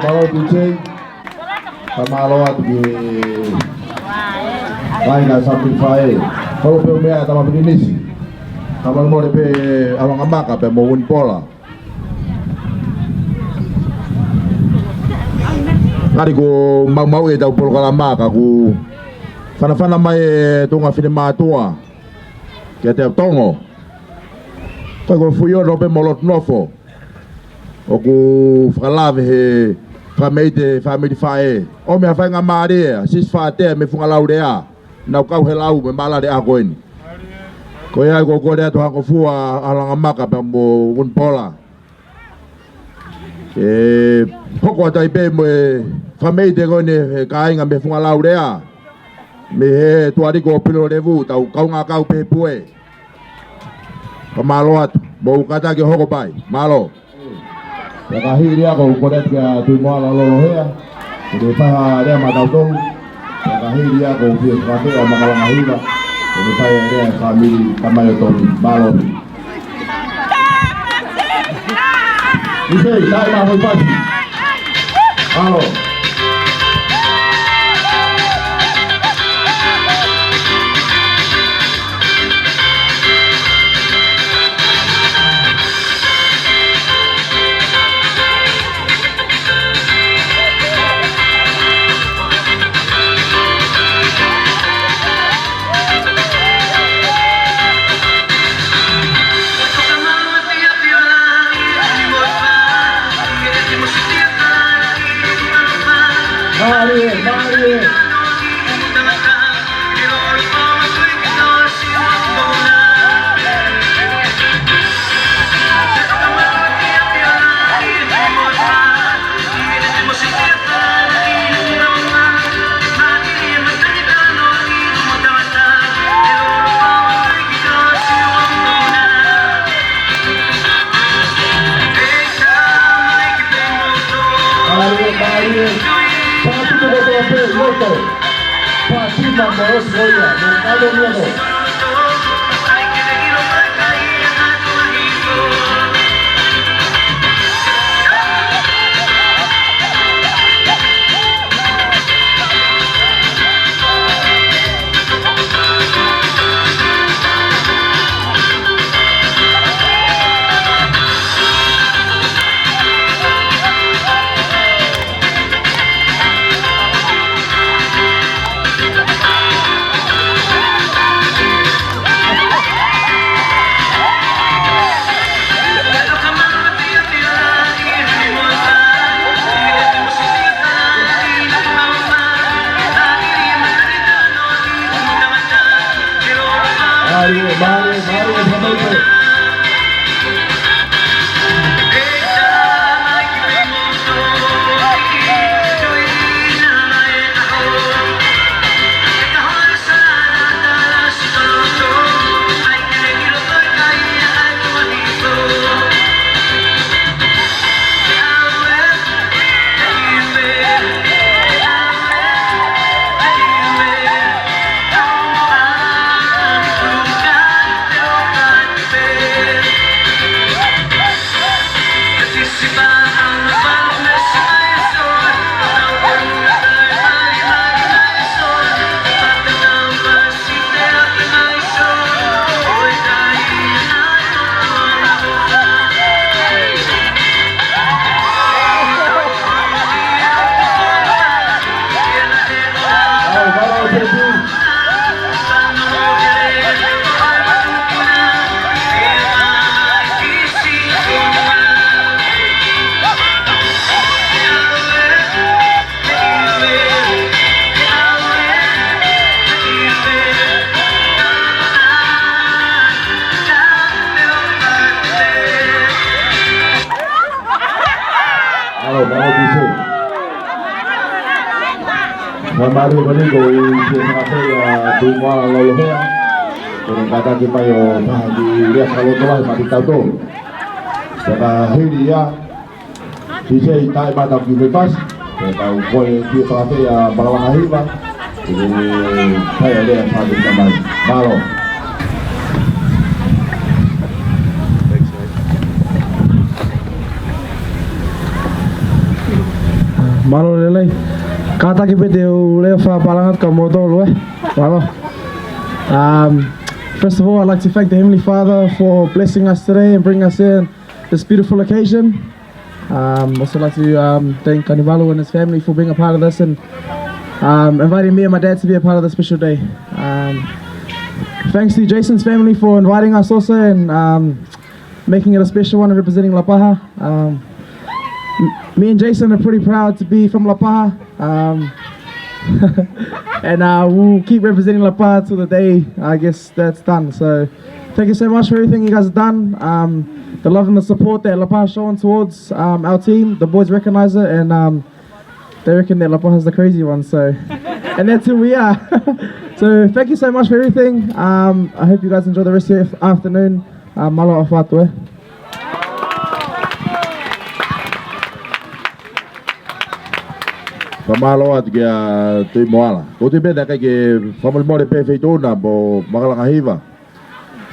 Mālō T J. Ka mālō atu ki he kāinga Sāpilifae. Holo pē ʻo meʻa ʻa Tama Pilinisi. Ka mālō mole pē ʻAlo Angamaka pea mo Winipola. Ngari ko maumau ʻetau polokalama ka kuo fanafana mai e tuʻunga finemātuʻa kiate au Tongo. Ko e ko Fuiono pē mo Lotonofo ʻoku fakalave he fakameʻite fāmili faʻē. ʻOmi ha faingamālie, Sisi Fatea mei Fungalaulea. Nau kau he lau mei Malale ʻa ko eni. Ko ia ai ko e kole atu hangofua ʻAlo Angamaka pea mo Winipola. ʻE hoko atu ai pē mo e fakameʻite ko eni he kāinga mei Fungalaulea. Mei he Tuʻaliko ʻo Pilolevu, tau kaungā kau pē he pue. Ka mālō atu, mou kātaki ʻo hoko pē ai. Mālō. Pea ka hili ia ko e kole atu kia Tuʻimoala Lolohea. Ke ne fai ha lea maʻatautolu. Pea ka hili ia ko Fio Fatea Makalanga Hiva. Ke ne fai ha lea fāmili Tamaiotomi. Mālō. Ise, tai ma hoi pasi. Alo. Mālie, mālie. Mālie, mālie. Pātino kotoa pē loto. Pātino mo osi ko ia. Mo kalo ni ano. Mālie, mālie, mālie, mālie. Alo, alo, T C. Mālie ko eni ko e T C Cafe ʻa Tuʻimoala Lolohea. Ko e kātaki mai ʻo taha ki lea fakalotolahi maʻatautolu. Pea ka hili ia, T C, tai maʻatau ki he pasi. Pea tau kole ki he T C Cafe ʻa Makalanga Hiva. Ke ne fai ha lea fakatamai. Mālō. Mālō e lelei. Kātaki pē te u lea fakapālanga atu kia moutolu, ē. Mālō. Um, first of all, I'd like to thank the Heavenly Father for blessing us today and bringing us in this beautiful occasion. Um, also like to, um, thank Kanivalu and his family for being a part of this and, um, inviting me and my dad to be a part of this special day. Um, thanks to Jason's family for inviting us also and, um, making it a special one and representing Lapaha. Um, m-, me and Jason are pretty proud to be from Lapaha. Um, and, uh, we'll keep representing Lapaha till the day, I guess, that's done. So thank you so much for everything you guys have done. Um, the love and the support that Lapaha has shown towards, um, our team, the boys recognize it, and, um, they reckon that Lapaha is the crazy one. So, and that's who we are. So thank you so much for everything. Um, I hope you guys enjoy the rest of your af-, afternoon. Um, mālō ʻaupito, ē. Fakamālō atu kia Tuʻi Moala. Ko Tuʻi pē naʻe ʻikai ke fakamolemole pē feituʻu na mo Makalanga Hiva.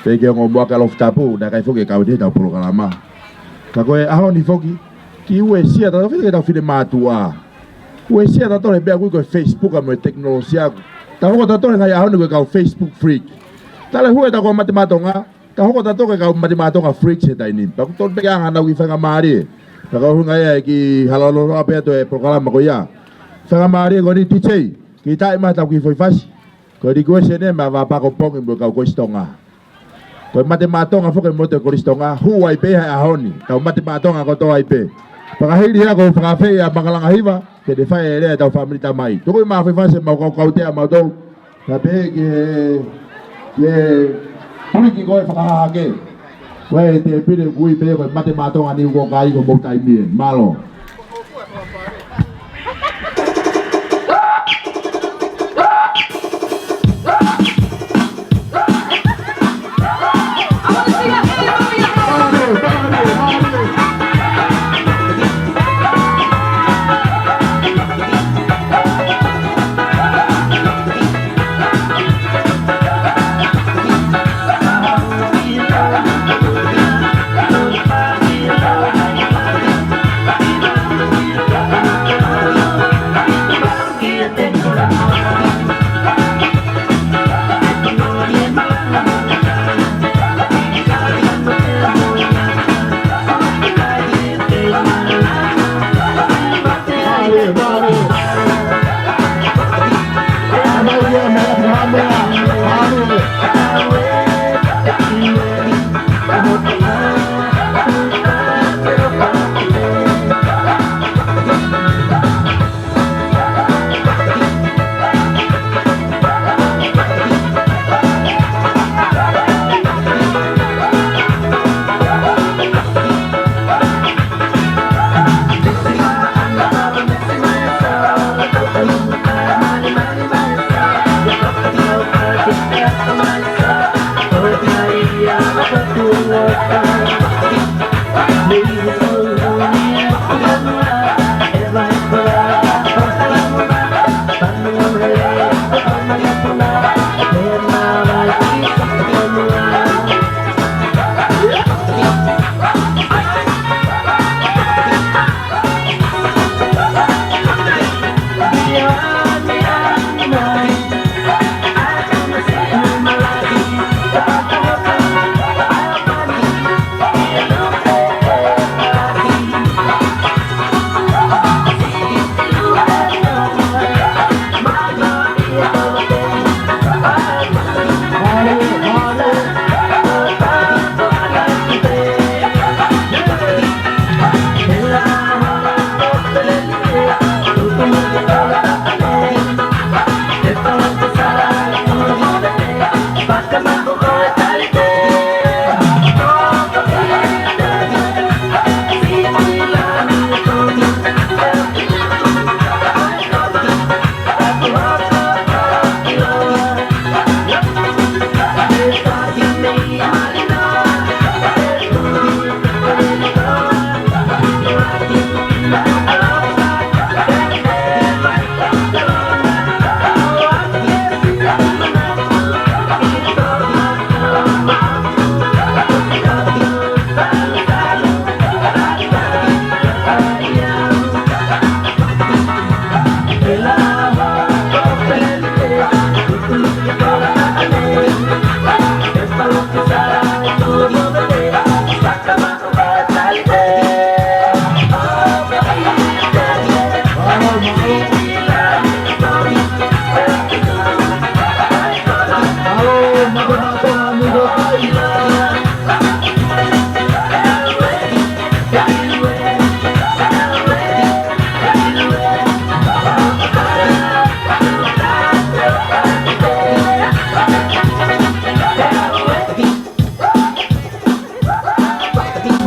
Pea ke ongo muʻa kia Lofutapu, naʻe ʻikai foki ke kau ʻi heʻetau polokalama. Ka ko e ʻaho ni foki, ke uesia tautolu, fili ke tau fili mātuʻa. Uesia tautolu he meʻa ko ē ko e Facebook mo e tekinolosia ko ē. Tau hoko tautolu he ngaahi ʻaho ni ko e kau Facebook freak. Taʻe hū ʻetau kau mate maʻa Tonga, ka hoko tautolu ko e kau mate maʻa Tonga freaks he taimi ni. Pea ʻoku totonu pē ke ʻi ai haʻanau kiʻi faingamālie. Pea ko e ʻuhinga ia e kiʻi haloloa pē atu e polokalama ko ia. Faingamālie ko eni D J, kiʻi taʻi mai ʻetau kiʻi foʻi fasi. Ko e request eni maʻa Vapako Pongi mo e kau Kolisi Tonga. Ko e mate maʻa Tonga foki mo e Kolisi Tonga, hū ai pē he ʻaho ni, kau mate maʻa Tonga kotoa ai pē. Fakahili ia ko e fakafeʻiloaki ʻa Makalanga Hiva, ke ne fai e lea ʻetau fāmili tamai. Tuku mai e foʻi fasi maʻa e kau kautea mautolu. Ka pehē ke, ke puliki ko e fakahahake. Ko e tēpile ʻoku ui pē ko e mate maʻa Tonga ni ʻoku ʻikai ko hoʻomou taimi ē. Mālō.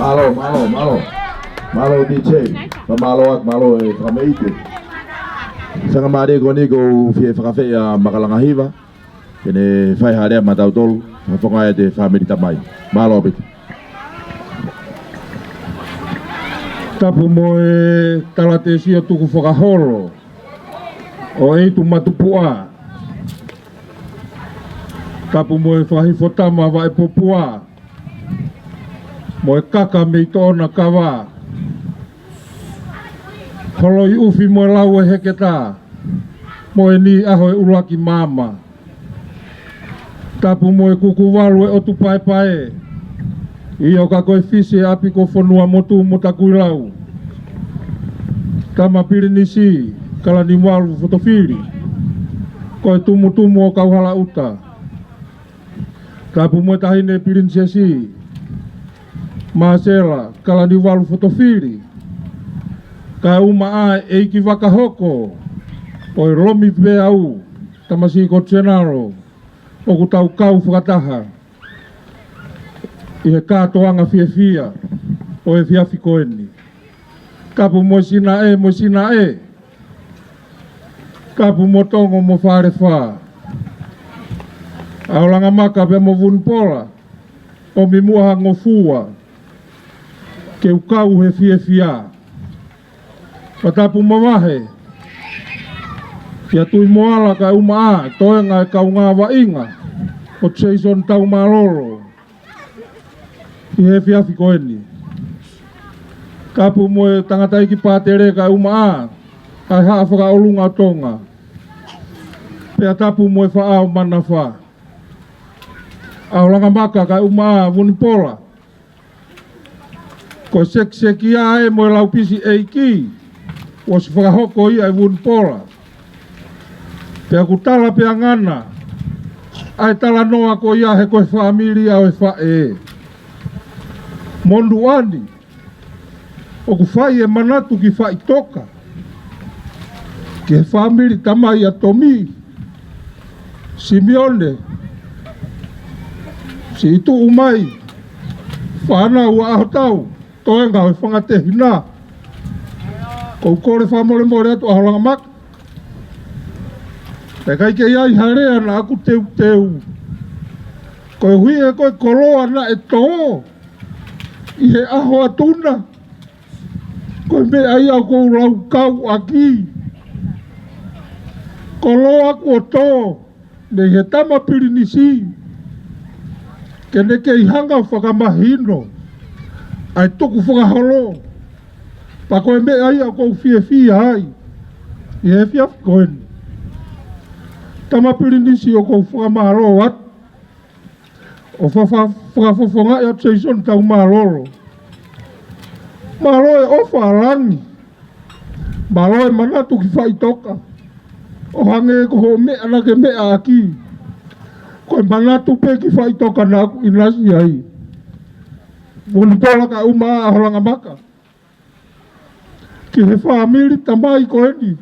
Mālō, mālō, mālō. Mālō D J. Pea mālō atu, mālō e fakameʻite. Sanga mālie ko eni ʻoku ou fie fakaafeʻi ʻa Makalanga Hiva ke ne fai ha lea maʻatautolu, fakafofongaʻi atu e fāmili tamai. Mālō ʻaupito. Tapu mo e talatēsio tukufakaholo ʻo ʻEitu Matupuʻa. Tapu mo e fakahifo tama Vaʻepopua, mo e kaka mei Toʻonakava, Holoiʻufi mo e Lau ʻo Heketā, mo e niʻihi ʻo e ʻUluaki Maama. Tapu mo e kuku valu e ʻOtu Paepae, ʻio ka ko e Fisi ʻa e ʻapi ko Fonuamotu mo Takuilau. Tama Pilinisi Kalaniuvalu Fotofili, ko e tumutumu ʻo Kauhalaʻuta. Tapu mo e Taʻahine Pilinisesi Māsela Kalaniuvalu Fotofili, kae ʻumaʻā e ʻEiki Vakahoko ʻo e Lomipeau, tamasiʻi ko Senalo, ʻoku tau kau fakataha ʻi he kātoanga fiefia ʻo e efiafi ko eni. Tapu mo Sinaʻe, mo Sinaʻe. Tapu mo Tongo mo Falefā. ʻAolangamaka pea mo Vunipola, ʻomi muʻa ha ngofua ke u kau he fiefia. Pea tapu mo Vahe, kia Tuʻimoala kae ʻumaʻā e toenga e kaungā vaʻinga ʻo Jason Taumālolo ʻi he efiafi ko eni. Tapu mo e tangataʻeiki pātele kae ʻumaʻā ʻa e Haʻa Fakaʻolunga ʻo Tonga. Pea tapu mo e Faʻao Manafā. ʻAolangamaka kae ʻumaʻā Vunipola, ko e sekiseki ia ē mo e laupisi ʻeiki, ʻosi fakahoko ia ʻe Vunipola. Pea ʻoku tala pē ʻa ngana ʻa e talanoa ko ia he ko e fāmili ia ʻo e faʻē. Mo Nuʻani, ʻoku fai e manatu ki Faʻitoka, ki he fāmili tamai ʻa Tomi, Simione, siʻi tuʻu mai, fānau ʻa ʻAhotau, toenga ʻo e fanga tehina. ʻOku ou kole fakamolemole atu ʻAolangamaka, ʻikai ke ʻi ai ha lea naʻa ku teuteu, koeʻuhi he ko e koloa naʻe tō ʻi he ʻaho ʻa Tuna, ko e meʻa ia ʻoku ou laukau ʻaki. Koloa kuo tō mei he tama Pilinisi, ke ne kei hanga ʻo fakamahino ʻa e tukufakaholo. Pea ko e meʻa ia ʻoku ou fiefia ai ʻi he efiafi ko eni. Tama Pilinisi, ʻoku ou fakamālō atu ʻo fa-, fa-, fakafofongaʻi ʻa Jason Taumālolo. Mālō e ʻofa ʻa langi. Mālō e manatu ki Faʻitoka. ʻO hangē ko hoʻo meʻa naʻa ke meʻa ʻaki, ko e manatu pē ki Faʻitoka naʻa ku ʻinasi ai. Vunipola kae ʻumaʻā ʻAolangamaka, ki he fāmili tamai ko eni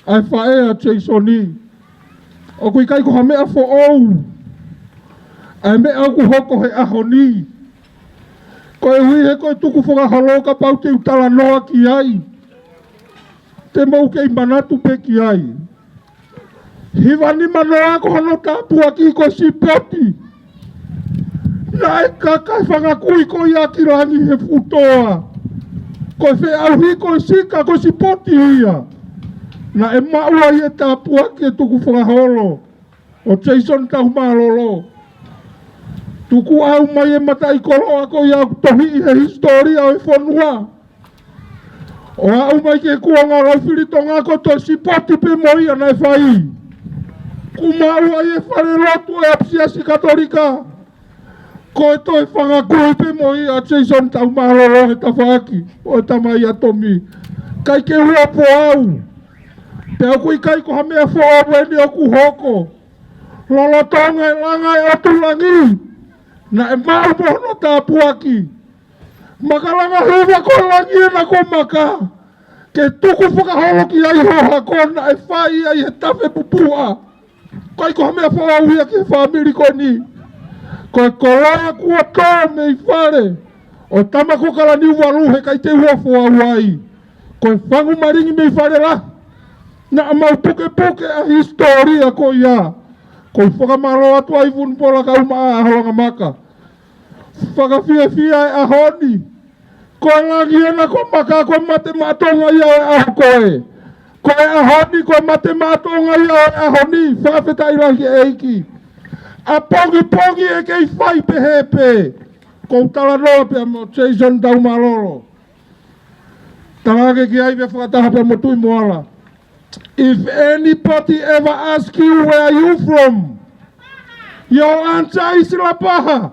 ʻa e faʻē ʻa Jasoni. ʻOku ʻikai ko ha meʻa foʻou ʻa e meʻa ʻoku hoko he ʻaho ni, koeʻuhi he ko e tukufakaholo kapau te u talanoa ki ai, te mou kei manatu pē ki ai. Hiva nima noa ko hono tāpuaki ko e sipoti. Naʻe kaka e fanga kui ko ia ki langi he fuʻu toa. Ko e feʻauhi ko e sika ko e sipoti ia. Naʻe maʻu ai e tāpuaki e tukufakaholo ʻo Jason Taumālolo. Tuku ʻau mai e mataʻikoloa ko ia ʻoku tohiʻi he hisitōlia ʻo e fonua. ʻO aʻu mai ki he kuonga ʻo Laufilitonga ko e toe sipoti pē mo ia naʻe fai. Kuo maʻu ai e falelotu ʻo e ʻapisiasi Katolika. Ko e toe fanga kui pē mo ia ʻa Jason Taumālolo he tafaʻaki ʻo e tamai ʻa Tomi. ʻIkai ke u ʻalu ʻo ʻau. Pea ʻoku ʻikai ko ha meʻa foʻou eni ʻoku hoko. Lolotonga e langa e ʻOtu Langi, naʻe maʻu mo hono tāpuaki. Makalanga Hiva, ko e langi ena ko Maka. Ke tuku fakaholo ki ai ho hako naʻe fai ai he tafe pupuʻa. ʻIkai ko ha meʻa foʻou ia ki he fāmili ko eni. Ko e koloa kuo tō mei fale ʻo e tama ko Kalaniuvalu, heʻikai te u ofo au ai. Ko e fangu malingi mei fale lahi. Naʻa mau pukepuke ʻa e hisitōlia ko ia. ʻOku ou fakamālō atu ai Vunipola kae ʻumaʻā ʻa Holangamaka. Fakafiefia e ʻaho ni. Ko e langi ena ko Maka, ko e Mate Maʻa Tonga ia ʻo e ʻaho ko ē. Ko e ʻaho ni, ko e Mate Maʻa Tonga ia ʻo e ʻaho ni, fakafetaʻi lahi ki he ʻEiki. ʻApongipongi ʻe kei fai pehē pē. ʻOku ou talanoa pea mo Jason Taumalolo. Talaange ki ai pea fakataha pea mo Tuʻi Moala. If anybody ever ask you where you from, your answer is Lapaha.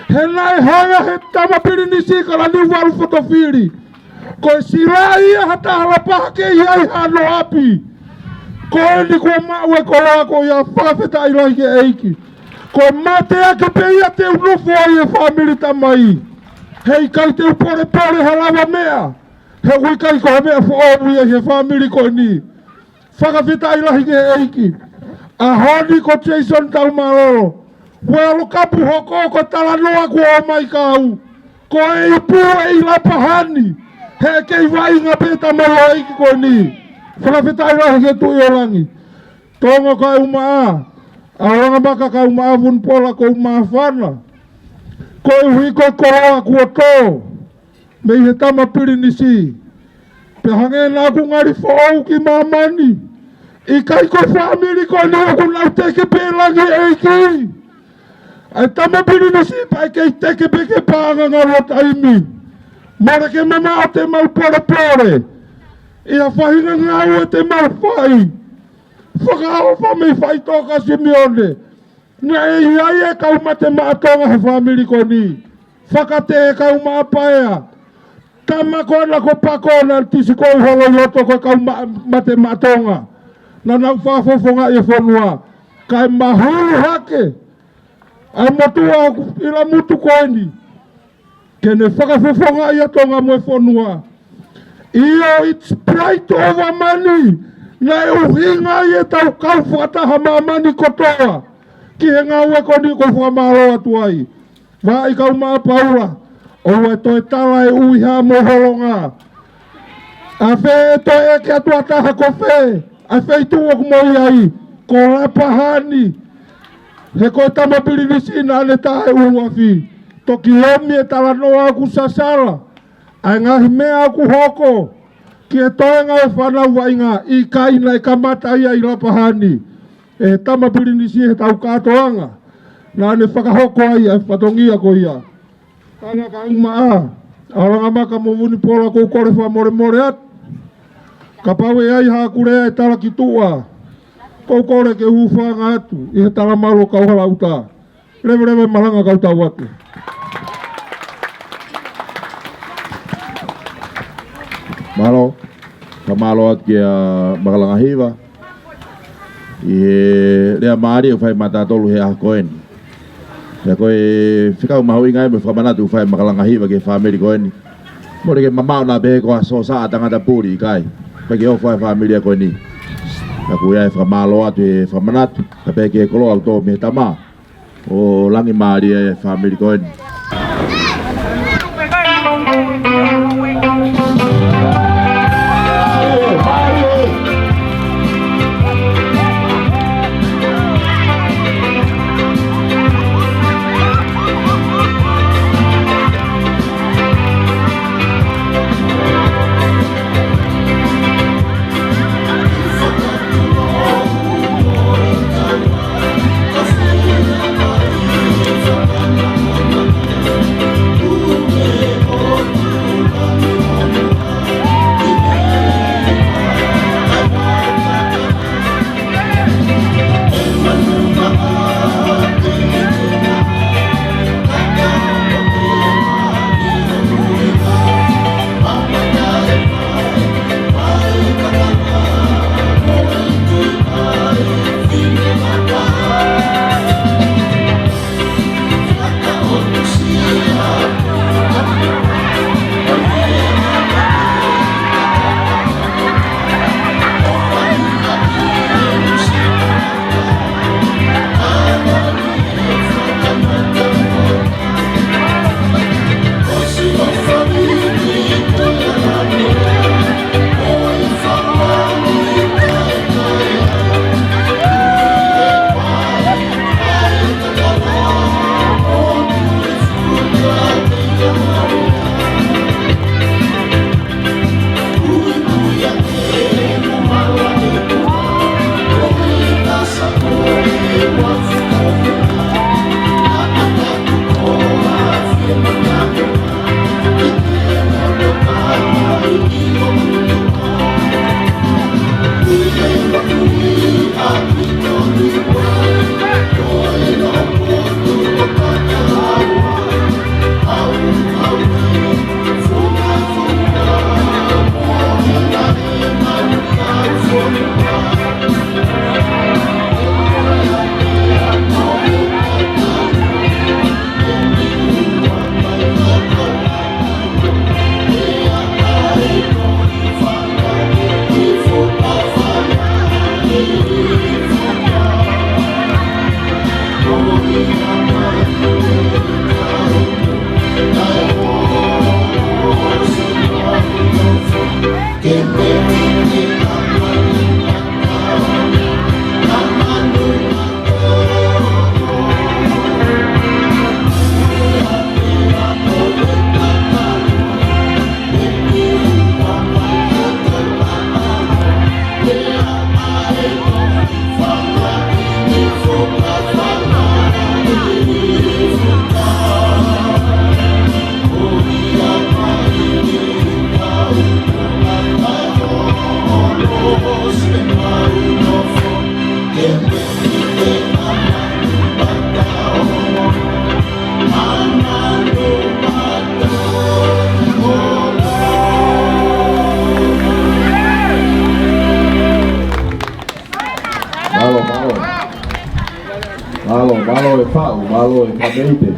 He naʻe hanga he tama pilinisi Kalaniuvalu Fotofili. Ko e sila ia ha taha Lapaha ke ʻi ai hano ʻapi. Ko eni kuo maʻu e koloa ko ia, fakafetaʻi lahi ki he ʻEiki. Ko e mateaki pē ia te u nofo ai e fāmili tamai. Heʻikai te u polepole ha lava meʻa. He ʻoku ʻikai ko ha meʻa foʻou ia he fāmili ko eni. Fakafetaʻi lahi ki he ʻEiki. ʻAho ni ko Jason Taumalolo. Ko e ʻalu kapu hoko ko e talanoa kuo ʻomai kia au. Ko e ipu ʻe ʻi Lapaha ni. He kei vaʻinga pē tamai ʻa e ʻEiki ko eni. Fakafetaʻi lahi ki he Tuʻi ʻo Langi. Tonga kae ʻumaʻā. ʻA Holangamaka kae ʻumaʻā Vunipola, ʻoku ou māfana. Koeʻuhi ko e koloa kuo tō mei he tama pilinisi. Pea hangē naʻa ku ngali foʻou ki māmani. ʻIkai ko e fāmili ko eni ʻoku nau teke pē langi ʻEiki. ʻA e tama pilinisi pea ʻe kei teke pē ke paʻanga ngalo taimi. Mole ke mamaʻo te mau polepole. ʻI ha faʻahinga ngāue te mau fai. Fakaʻofa mei faʻitoka Simione. Naʻe ʻi ai e kau Mate Maʻa Tonga he fāmili ko eni. Fakatē e kau Maʻa Paea. Tama ko ena ko Pako naʻe tisi ko e holo ʻi loto ko e kau Ma-, Mate Maʻa Tonga. Naʻa nau fakafofongaʻi e fonua. Kae mahulu hake ʻa e motuʻa ʻoku ʻi Lamutu ko eni. Ke ne fakafofongaʻi ʻa Tonga mo e fonua. ʻIo, it's pride over money. Naʻe ʻuhinga ia ʻetau kau fakataha māmani kotoa ki he ngāue ko eni, ʻoku ou fakamālō atu ai. Vaʻi kau Maʻa Paula, ʻoua ʻe toe tala e ʻuhiha mo e holonga. ʻA fē ʻe toe ʻeke atu ʻa taha ko fē, ʻa e feituʻu ʻoku mo ʻi ai, ko Lapaha ni. He ko e tama pilinisi naʻa ne tā e ʻuluʻafi. Toki ʻomi e talanoa ʻoku sasala ʻa e ngaahi meʻa ʻoku hoko ki he toenga e fānau vaʻinga. ʻIkai, naʻe kamata ia ʻi Lapaha ni. ʻE tama pilinisi, he tau kātoanga naʻa ne fakahoko ai ʻa e fatongia ko ia. Tanga kae ʻumaʻā ʻa Holangamaka mo Vunipola, ʻoku ou kole fakamolemole atu. Kapau ʻe ʻi ai haʻaku lea ʻe tala ki tuʻa, ʻoku ou kole ke u hūfanga atu ʻi he talamalu ʻo Kauhalaʻuta. Leveleva e malanga kau tau atu. Mālō. Fakamālō atu kia Makalanga Hiva ʻi he lea mālie ʻoku fai maʻatautolu he ʻaho ko eni. Pea ko e fekau mahuʻinga ia mo e fakamanatu ʻoku fai ʻe Makalanga Hiva ki he fāmili ko eni. Mole ke mamaʻo naʻa pehē ko ha sōsā ʻa tangata puli, ʻikai. Pea ke ofo ʻa e fāmili ko eni. Ka ʻoku ʻi ai e fakamālō atu he fakamanatu, ka pehē ki he koloa ʻoku tō mei he tama ʻo Langi, mālie e fāmili ko eni. Mālō, mālō e faʻu, mālō e fakameʻite.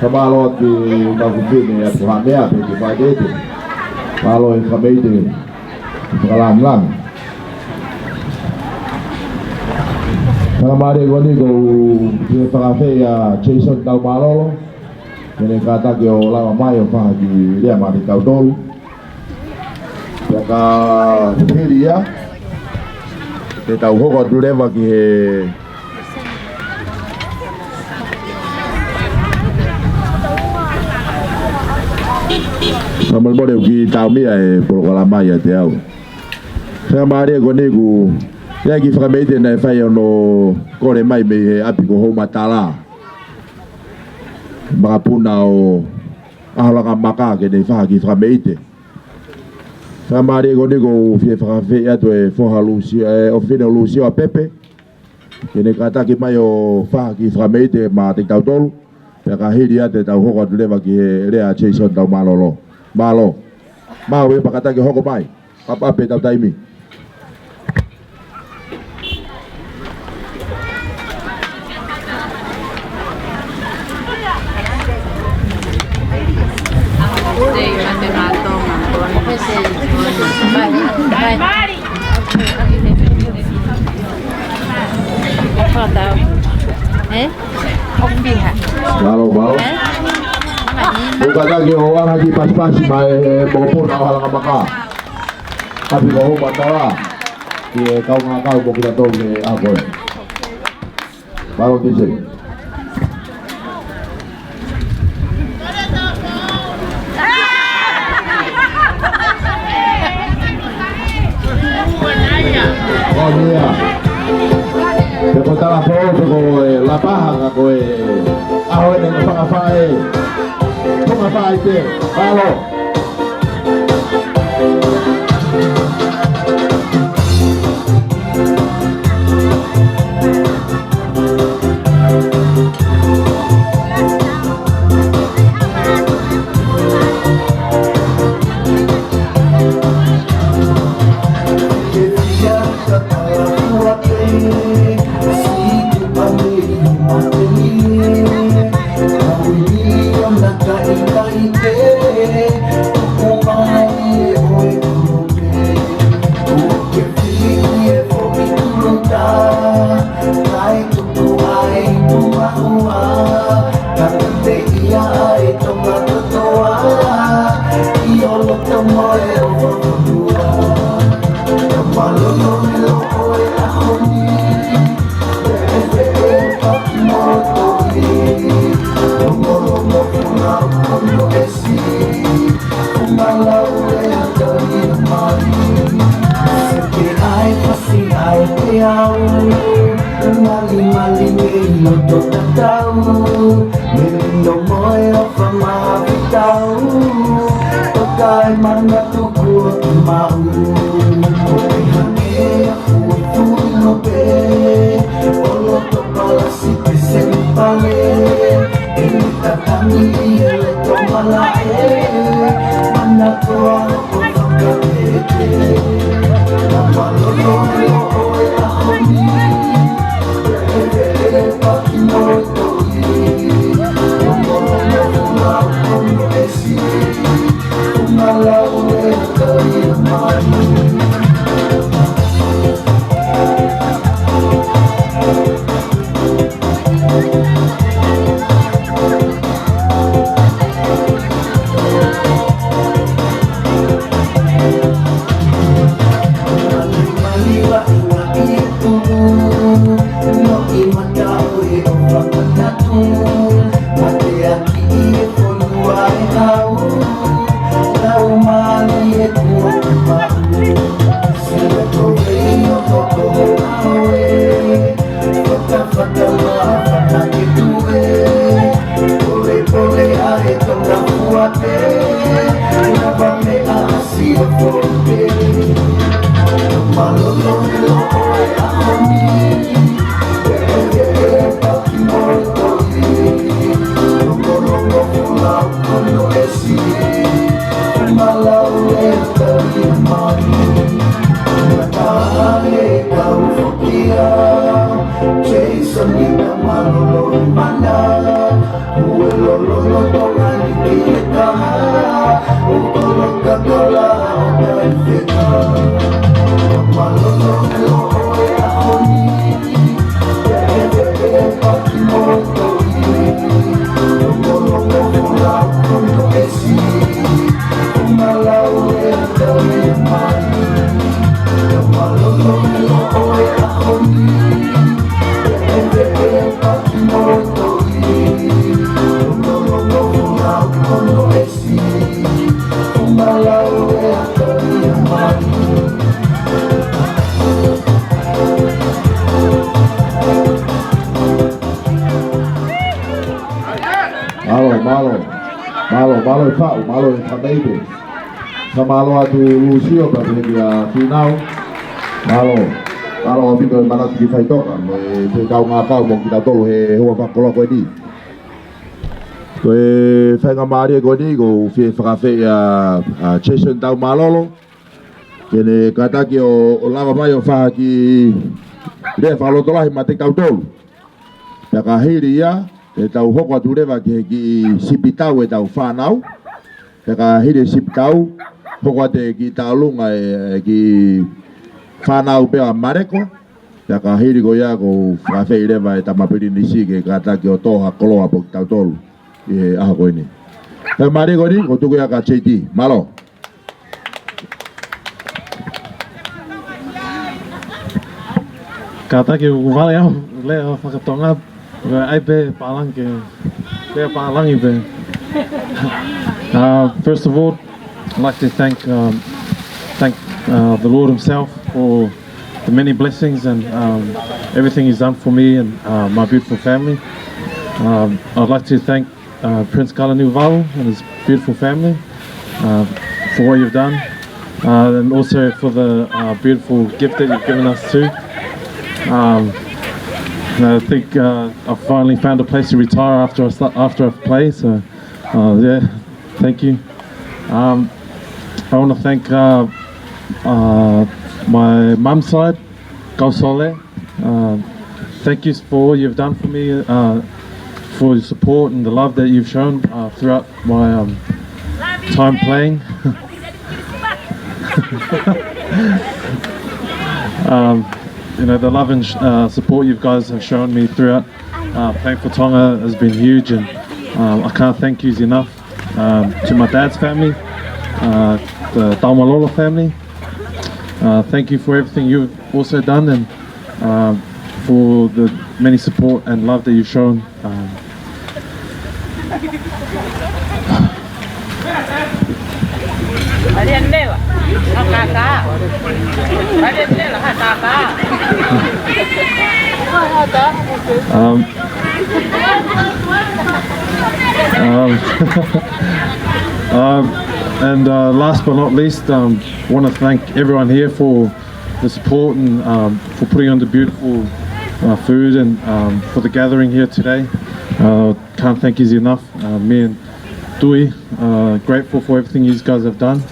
Ka mālō atu ki he kau fefine ʻa Haʻamea pea ki he fakameʻite. Mālō e fakameʻite. Fakalāngilangi. Fakamālō ko eni ʻoku ou fie fakaafeʻi ʻa Jason Taumālolo ke ne kātaki ʻo lava mai ʻo fakahā e lea maʻa kitautolu. Pea ka hili ia, te tau hoko atu leva ki he Ka molemole ʻoku kiʻi taumia e polokalama ia ʻiate au. Fakamālō ko eni ʻoku ʻi ai e kiʻi fakameʻite naʻe fai ʻo ne kole mai mei he ʻapi ko Houmatala, makapuna ʻo ʻAholangamaka, ke ne fakahā e kiʻi fakameʻite. Fakamālō ko eni ʻoku ou fie fakaafeʻi atu e foha Lusi-, e ʻofefine ʻo Lusiua Pepe ke ne kātaki mai ʻo fakahā e kiʻi fakameʻite maʻa kitautolu. Pea ka hili ia te tau hoko atu leva ki he lea ʻa Jason Taumālolo. Mālō. Mau e pakataki hoko mai. Papa pe tau taimi. Mālō, mālō. ʻOku kātaki ʻo ʻoange e kiʻi pasipasi maʻa e, e makapuna ʻo ʻAholangamaka, ʻapi ko Houmatala, ki he kaungā kau mo kitautolu he ʻaho ko eni. Mālō Tise. ʻO ia. Pe ko Talafou, pe ko e Lapaha, ka ko e ʻaho eni ʻoku fakafaʻe. Fakafaʻe te. Mālō. Jason, Mālō, mālō. Mālō, mālō e faʻu, mālō e fakaʻeiʻeiki. Fakamālō atu Lūsio, pea pehē kia Fīnau. Mālō. Mālō ʻaupito e manatu ki faʻitoka, mo e fekau ngākau mo kitautolu he houa fakakoloa ko eni. Ko e faingamālie ko eni, ʻoku ou fie fakaafeʻi ʻa, ʻa Jason Taumālolo, ke ne kātaki ʻo, ʻo lava mai ʻo fai ha kiʻi lea fakalotolahi maʻa kitautolu. Pea ka hili ia, te tau hoko atu leva ki he kiʻi sipi tau ʻetau fānau. Pea ka hili e sipi tau, hoko atu e kiʻi tauʻolunga e, e kiʻi fānau pea Maleko. Pea ka hili ko ia ʻoku ou fakaafeʻi leva e Tama Pilinisi ke kātaki ʻo tō ha koloa pea mo kitautolu ʻi he ʻaho ko eni. Pea mālie ko eni, ʻoku ou tuku ia kia J T. Mālō. Kātaki ʻoku vale au, lea fakatonga, ʻoku ʻai pē pālangi ke, lea pālangi pē. Uh, first of all, I'd like to thank, um, thank, uh, the Lord himself for the many blessings and, um, everything he's done for me and, uh, my beautiful family. Um, I'd like to thank uh, Prince Kalaniuvalu and his beautiful family, uh, for what you've done, uh, and also for the, uh, beautiful gift that you've given us too. Um, and I think, uh, I finally found a place to retire after I start, after I've played. So, uh, yeah, thank you. Um, I wanna thank, uh, uh, my mum's side, Kau Sole. Um, thank you for all you've done for me, uh, for your support and the love that you've shown, uh, throughout my, um, time playing. Um, you know, the love and sh-, uh, support you guys have shown me throughout, uh, playing for Tonga has been huge, and, um, I can't thank yous enough. Um, to my dad's family, uh, the Taumālolo family, uh, thank you for everything you've also done and, um, for the many support and love that you've shown. Um, um, Um, um, and, uh, last but not least, um, want to thank everyone here for the support and, um, for putting on the beautiful, uh, food and, um, for the gathering here today. Uh, can't thank yous enough. Uh, me and Tui, uh, grateful for everything you guys have done.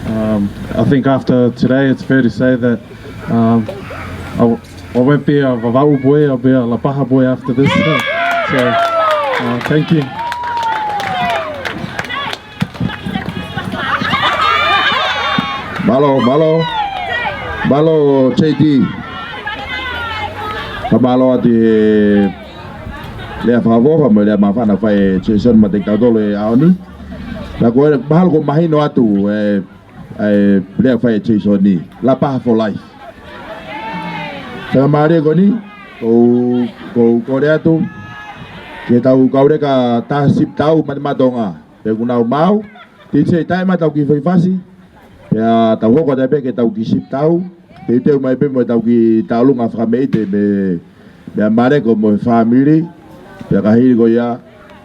Um, I think after today, it's fair to say that, um, I w-, I won't be a Vavaʻu boy, I'll be a Lapaha boy after this. So, uh, thank you. Mālō, mālō. Mālō, J T. Fakamālō atu he lea fakaʻofoʻofa mo e lea māfana fai ʻe Jason maʻa kitautolu he ʻaho ni. Pea ko e mahalo ʻoku mahino atu e, e lea fai ʻe Jason ni, Lapaha for life. Fakamālō ko eni, ʻoku ou, ʻoku ou kole atu ke tau kauleka taha sipi tau maʻa Tonga. Pea ʻoku nau maʻu, te tau taʻe mai ʻetau kiʻi foʻi fasi. Pea tau hoko atu pē ki heʻetau kiʻi sipi tau. Teuteu mai pē mo ʻetau kiʻi tauʻolunga fakameʻite mei, mei a Maleko mo e fāmili. Pea ka hili ko ia,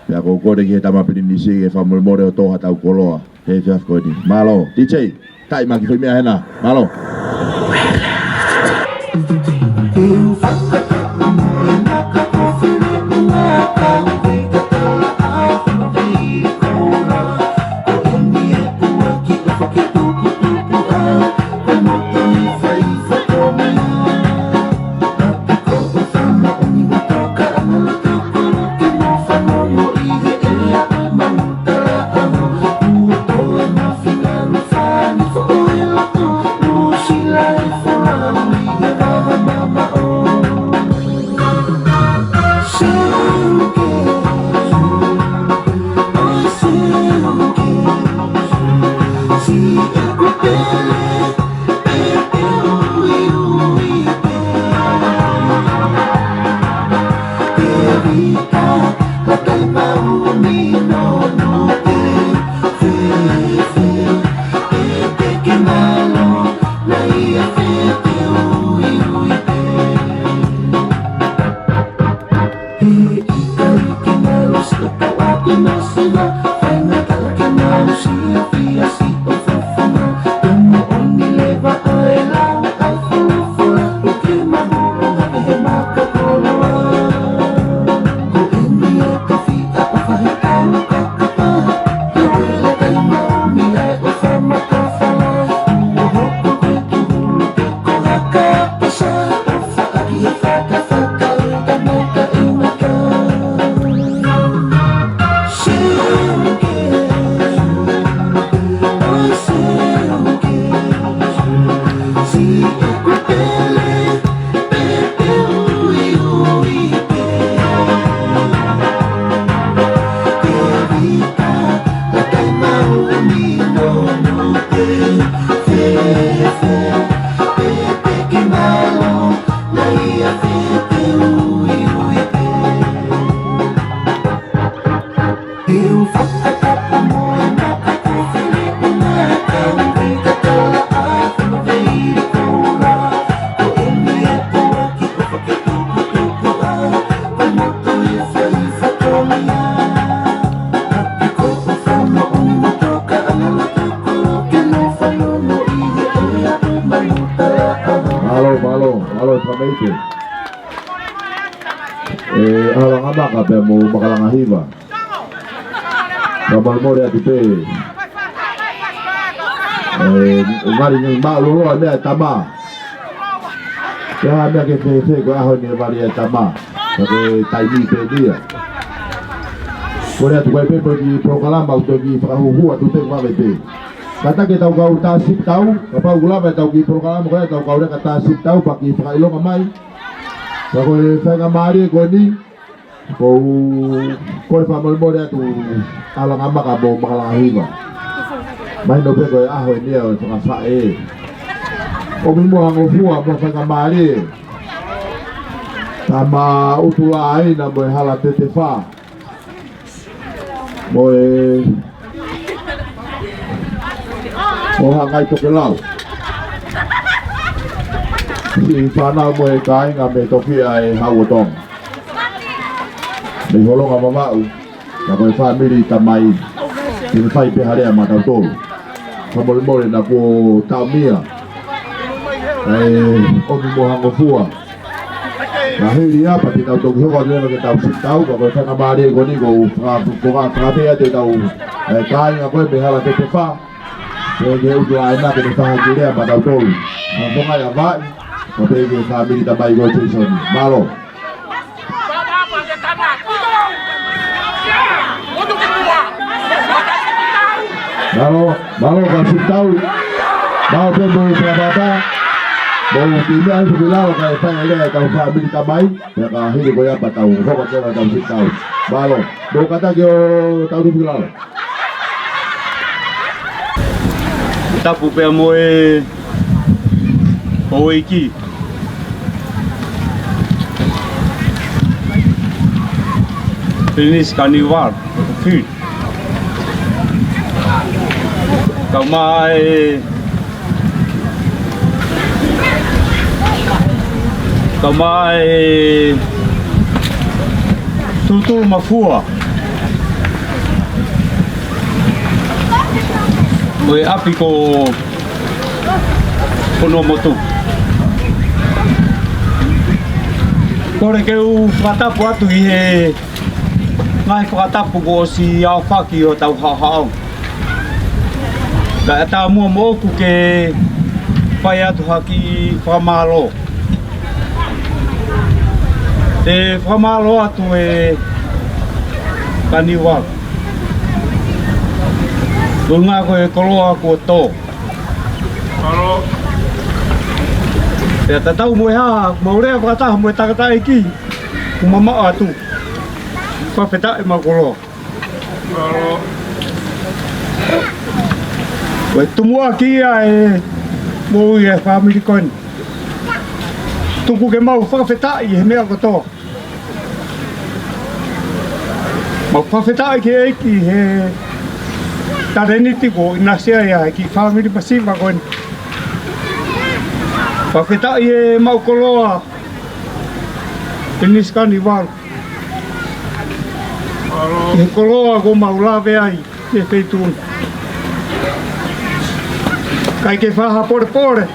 pea ʻoku ou kole ki he Tama Pilinisi ke fakamolemole ʻo tō haʻatau koloa he efiafi ko eni. Mālō, D J, taʻe mai kiʻi foʻi meʻa hena. Mālō. Mālō, mālō, mālō, Tamaite. ʻE, ʻAlo Langamaka pea mo Makalanga Hiva. Ka molemole atu pē. ʻE, ngali ngai mālōlō ʻa e meʻa ʻa e tama. Pea ha meʻa ke fēfē ko e ʻaho ni ʻe vale ʻa e tama. Ka ko e taimi pē ia. Kole atu kai pē mo e kiʻi polokalama ʻoku toki fakahuhu atu pē vave pē. Kātaki ʻetau kau tā sipitau, kapau ʻoku lava ʻetau kiʻi polokalama ko ē ʻetau kau leka tā sipitau pea kiʻi fakaʻilonga mai. Ka ko e faingamālie ko eni, ʻoku ou kole fakamolemole atu ʻa Langamaka mo Makalanga Hiva. Mahino pē ko e ʻaho eni ʻo e fakafaʻē. ʻOmi muʻa ha ngofua mo e faingamālie. Tama Utulāina mo e Hala Tetefā. Mo e, mo Hangai Tokelau. Siʻi fānau mo e kāinga mei Tofiʻa ʻe Hau ʻo Tonga. Mei Holonga Vavaʻu, ka ko e fāmili Tamai, ke ne fai pē ha lea maʻa tautolu. Fakamolemole naʻa kuo taʻomia. ʻE, ʻomi muʻa ha ngofua. Ka hili ia pea te tau toki hoko atu leva ki heʻetau sipitau, ka ko e faingamālie ko eni ʻoku ou faka-, faka-, fakapea atu ʻetau, ʻe, kāinga ko ē mei Hala Tetefā. Pea ke utu ai na ke ne fai ha kiʻi lea maʻa tautolu. Ka ko e ngaahi ʻavaʻi, ka pehē ki he fāmili Tamai ko ē Jason. Mālō. Mālō, mālō kau sipitau. Mālō pē mo e fakatātā. Mou kiʻi meʻa atu ki lalo kae fai e lea ʻetau fāmili Tamai. Pea ka hili ko ia pea tau hoko atu ki heʻetau sipitau. Mālō. Mou kātaki ʻo tau tupu ki lalo. Tapu pea mo e houʻeiki. Pilinisi Kaniuvalu, Fili. Kau mai, kau mai, Tutulu Mafua. Ko e ʻapi ko Fonuamotu. Kole ke u fakatapu atu ʻi he ngaahi fakatapu kuo ʻosi aofaki ʻi hotau haʻohaʻo. Kae ʻatā muʻa moʻoku ke fai atu ha kiʻi fakamālō. ʻE fakamālō atu ʻe Kaniuvalu. Ko e ngaahi ko e koloa kuo tō. Mālō. Pea tatau mo e hā, mau lea fakataha mo e tangataʻeiki ʻoku mamaʻo atu. Fakafetaʻi mau koloa. Ko e tumuʻaki ia e moʻui e fāmili ko eni. Tuku ke mau fakafetaʻi he meʻa kotoa. Mau fakafetaʻi ki he ʻEiki he talēniti kuo ʻinasi ai ʻa e kiʻi fāmili masiva ko eni. Fakafetaʻi e mau koloa ʻi he Nisikani valu. Ki he koloa kuo mau lave ai he feituʻu ni. ʻIkai ke faʻa polepole.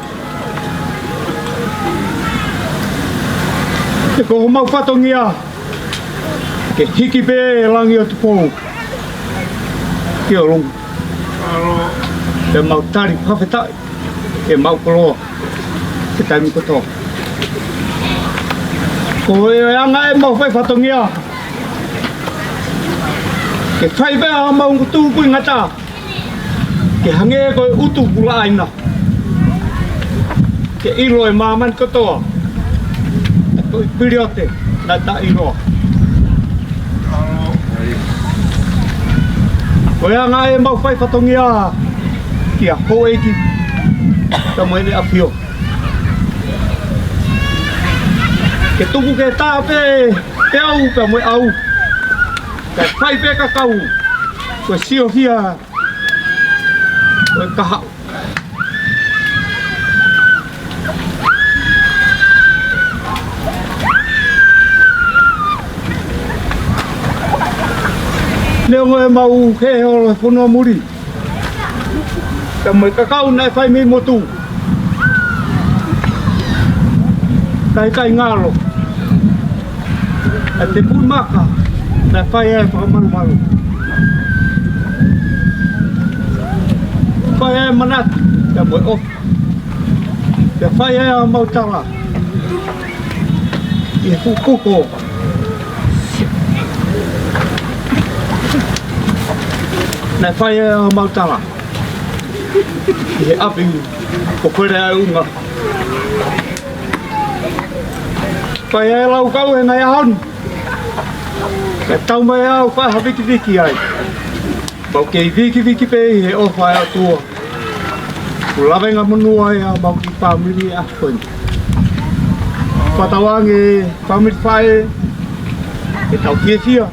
He ko homau fatongia ke hiki pē e langi ʻo Tupou ki ʻolunga. Pea mau tali fakafetaʻi e mau koloa he taimi kotoa. Ko e anga e mau fai fatongia ke fai pē ʻa mau ngutu kui ngata, ke hangē ko e ʻutu kulaʻaina, ke ʻilo e māmani kotoa. Ko e piliote naʻa ta ʻiloa. Ko e anga e mau fai fatongia kia houʻeiki ka mo ʻEne ʻAfio. Ke tuku ke tā pē, pē au pē mo e au. Kae fai pē ka kau. Ko e siofia ko e kahaʻu. Neongo e mau he holo he fonua muli, ka mo e kakau naʻe fai mei motu. Kae ʻikai ngalo. ʻA e tepui maka, naʻe fai ai e fakamalumalu. Fai ai e manatu, pea mo e ʻofa. Pea fai ai ʻa mau tala ʻi he fuʻu kuko. Naʻe fai ai ʻa mau tala ʻi he ʻapi ko Feleʻaʻiʻunga. Fai ai e laukau he ngaahi ʻaho ni. Kae tau mai au fai ha vikiviki ai. Mau kei vikiviki pē ʻi he ʻofa ʻa e ʻOtua. Ko e lavengamonū ia ʻa mau kiʻi fāmili ʻa ko eni. Fakatauange fāmili faʻē, ke tau fiefia.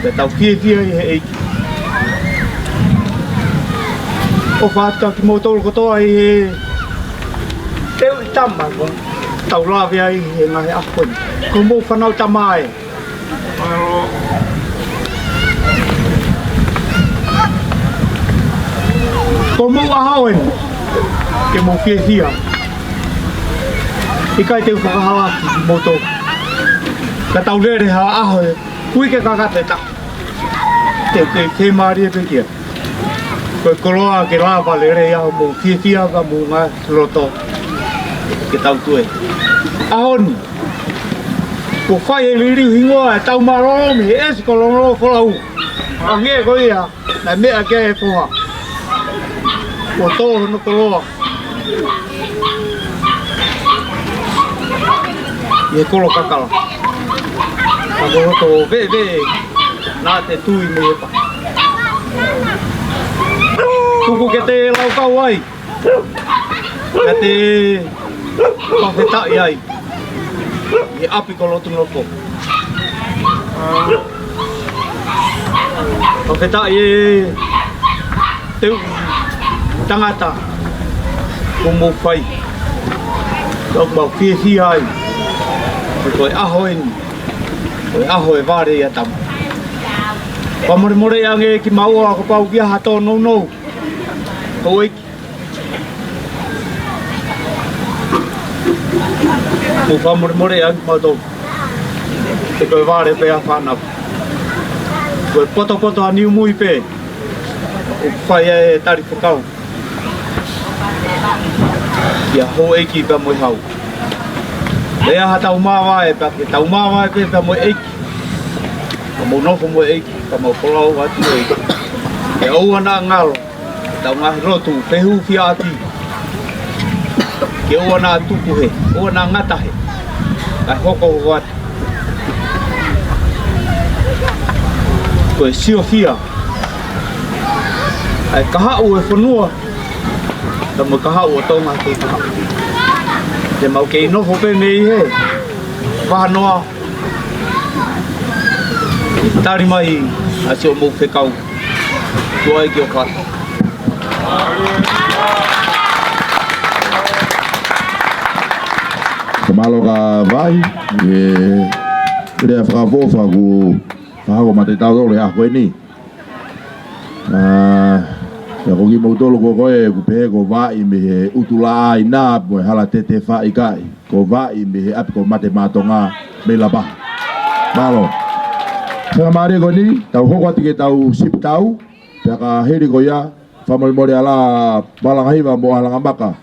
Ke tau fiefia ʻi he ʻEiki. ʻOfa atu kia kimoutolu kotoa ʻi he teuʻi tama kuo tau lave ai he ngaahi ʻaho ni. Ko homou fānau tama ē. Ko homou ʻaho eni ke mou fiefia. ʻIkai te u fakahalaki kimoutolu. Ka tau lele ha ʻaho ē. Uike kakateta. Te u kei fiemālie pē kia. Ko e koloa ke lava lelei ʻa hoʻomou fiefia ka mo e ngaahi loto ke tau tue. ʻAho ni, kuo fai e liliu hingoa ʻa e tau mālōlō mei he ʻEsi ko Longolongo Folau. Hangē ko ia naʻe meʻa ki ai e foha. Kuo tō hono koloa ʻi he kolo kakala. Ka ko hoto veʻeveʻe naʻa te tui mei he pā. Tuku ke te laukau ai. Ka te fakafetaʻi ai ʻi he ʻapi ko Lotunofo. Fakafetaʻi e teu tangata kuo mou fai. Kuo mau fiefia ai. Ko e ʻaho eni, ko e ʻaho e vale ia tama. Fakamolemole ange kimaua kuo pau ke ʻi ai ha tōnounou. Houʻeiki. Mou fakamolemole ange kimautolu. He ko e vale pē ʻa e fānau. Ko e potopoto ʻa Niumui pē ʻoku fai ai e tali fekau kia houʻeiki pea mo e hau. Pea ʻi ai ha tau māvae pea ke tau māvae pē pea mo e ʻEiki. Ka mou nofo mo e ʻEiki, ka mou folau atu mo e ʻEiki. Ke ʻoua naʻa ngalo ʻetau ngaahi lotu, fehufiaʻaki. Ke ʻoua naʻa tupu hē, ʻoua naʻa ngata hē. Kae hoko hoko atu. Ko e siofia ʻa e kahaʻu ʻo e fonua, pea mo e kahaʻu ʻo Tonga ke kahaʻu. Te mau kei nofo pē mei hē. Vahanoa. Tali mai ʻa siʻomou fekau. Tuai ki o kata. Ka mālō ka vai, ʻe lea fakaʻofoʻofa kuo fakahoko maʻa tautolu he ʻaho ko eni. ʻA, ʻa ia ko kimoutolu ko ē ʻoku pehē ko Vai mei he ʻUtulāina mo e Hala Tete Faʻikaʻi. Ko Vai mei he ʻapi ko Mate Matonga mei Lapaha. Mālō. Faingamālie ko eni, tau hoko atu ki heʻetau sipitau, pea ka hili ko ia, fakamolemole ʻa Lā Valangahiva mo ʻAlangamaka,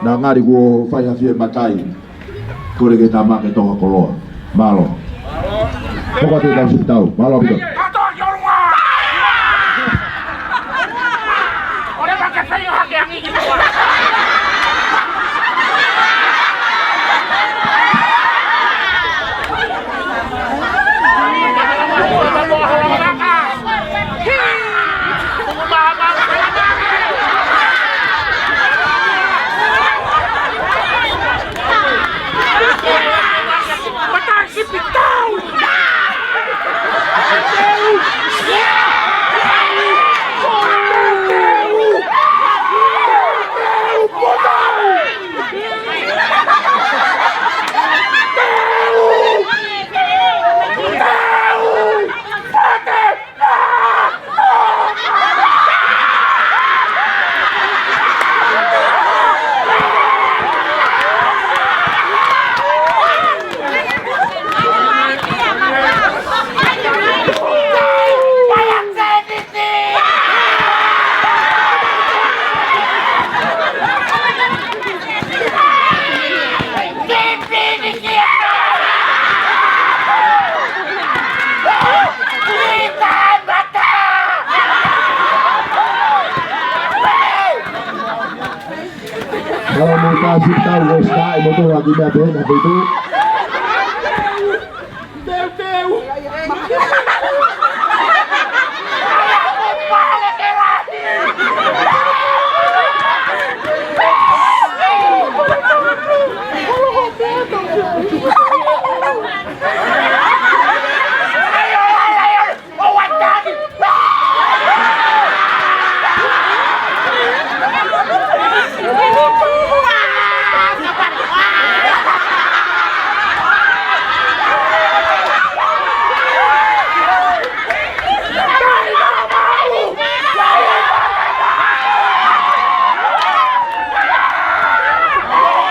naʻa ngali kuo fai ha fie matai. Kole ke tama ke toka koloa. Mālō. Hoko atu ki heʻetau sipitau. Mālō ʻaupito. Mālō mo e tau sipitau, ʻosi taʻe mo tō aki mea pehē na peitu.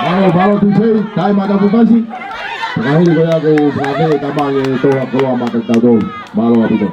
Mālō, mālō, Tuʻi Sei, tai mata pupasi. Ka hili ko ia ko Fane, tama ke toka koloa maʻa tautolu. Mālō ʻaupito.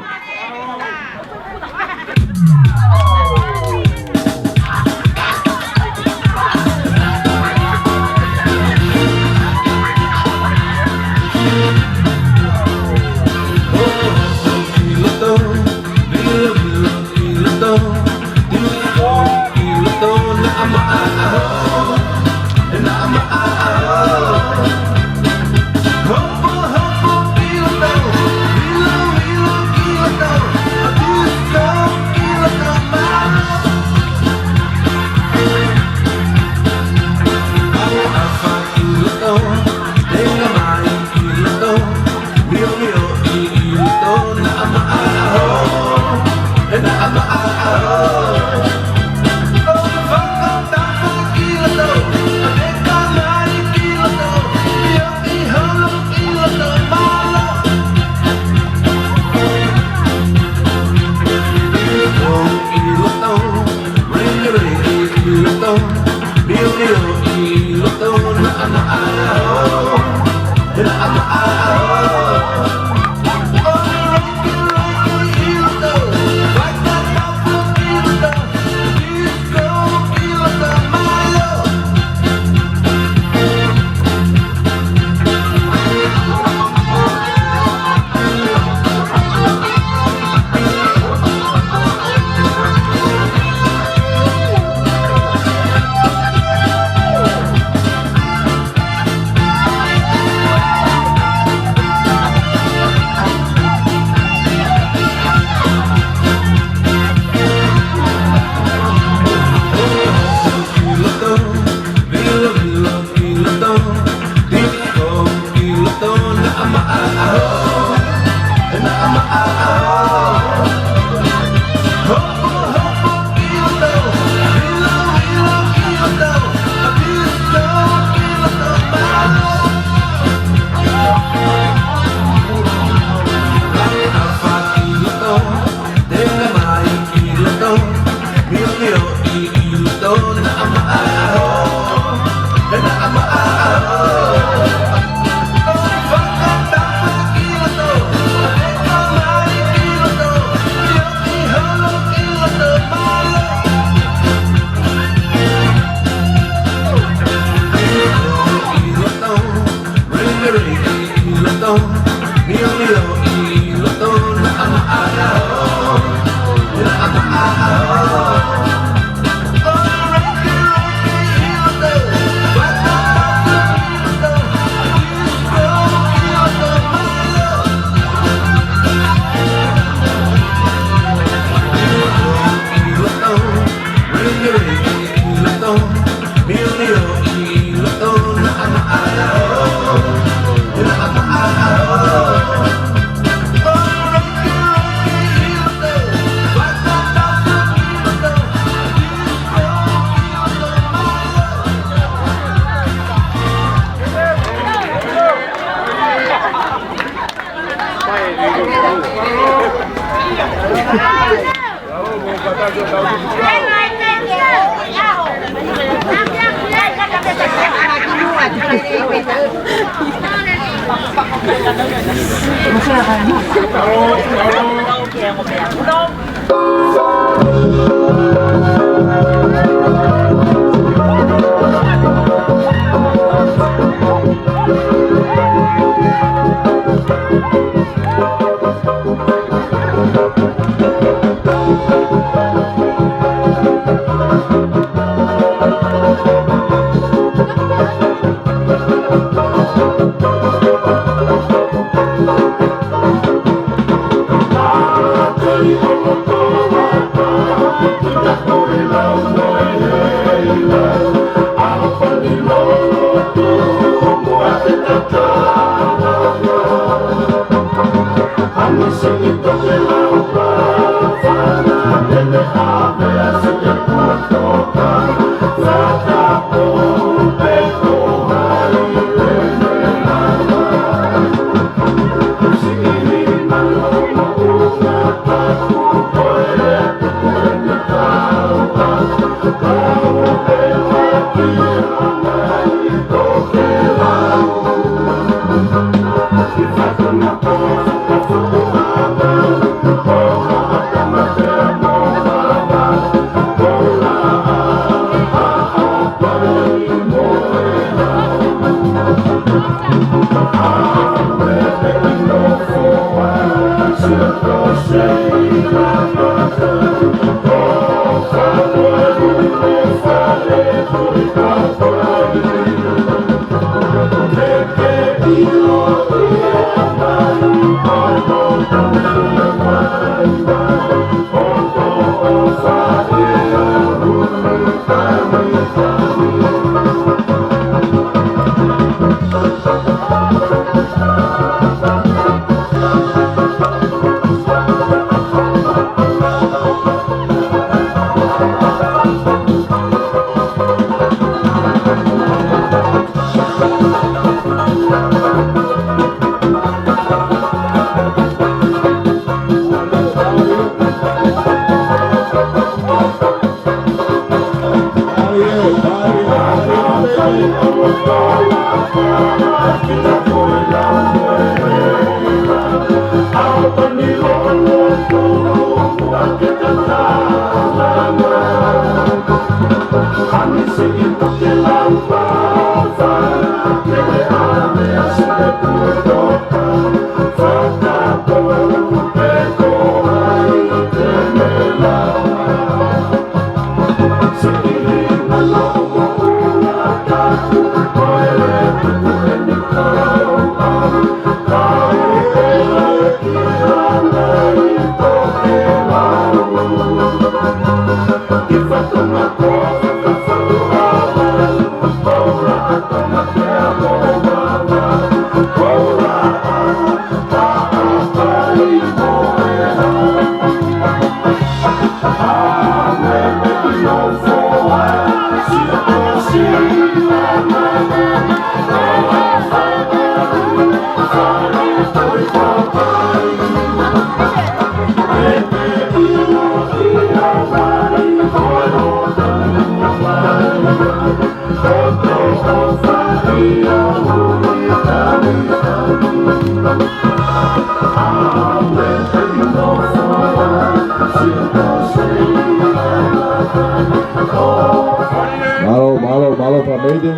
Mālō, mālō, mālō, Palōmesitā.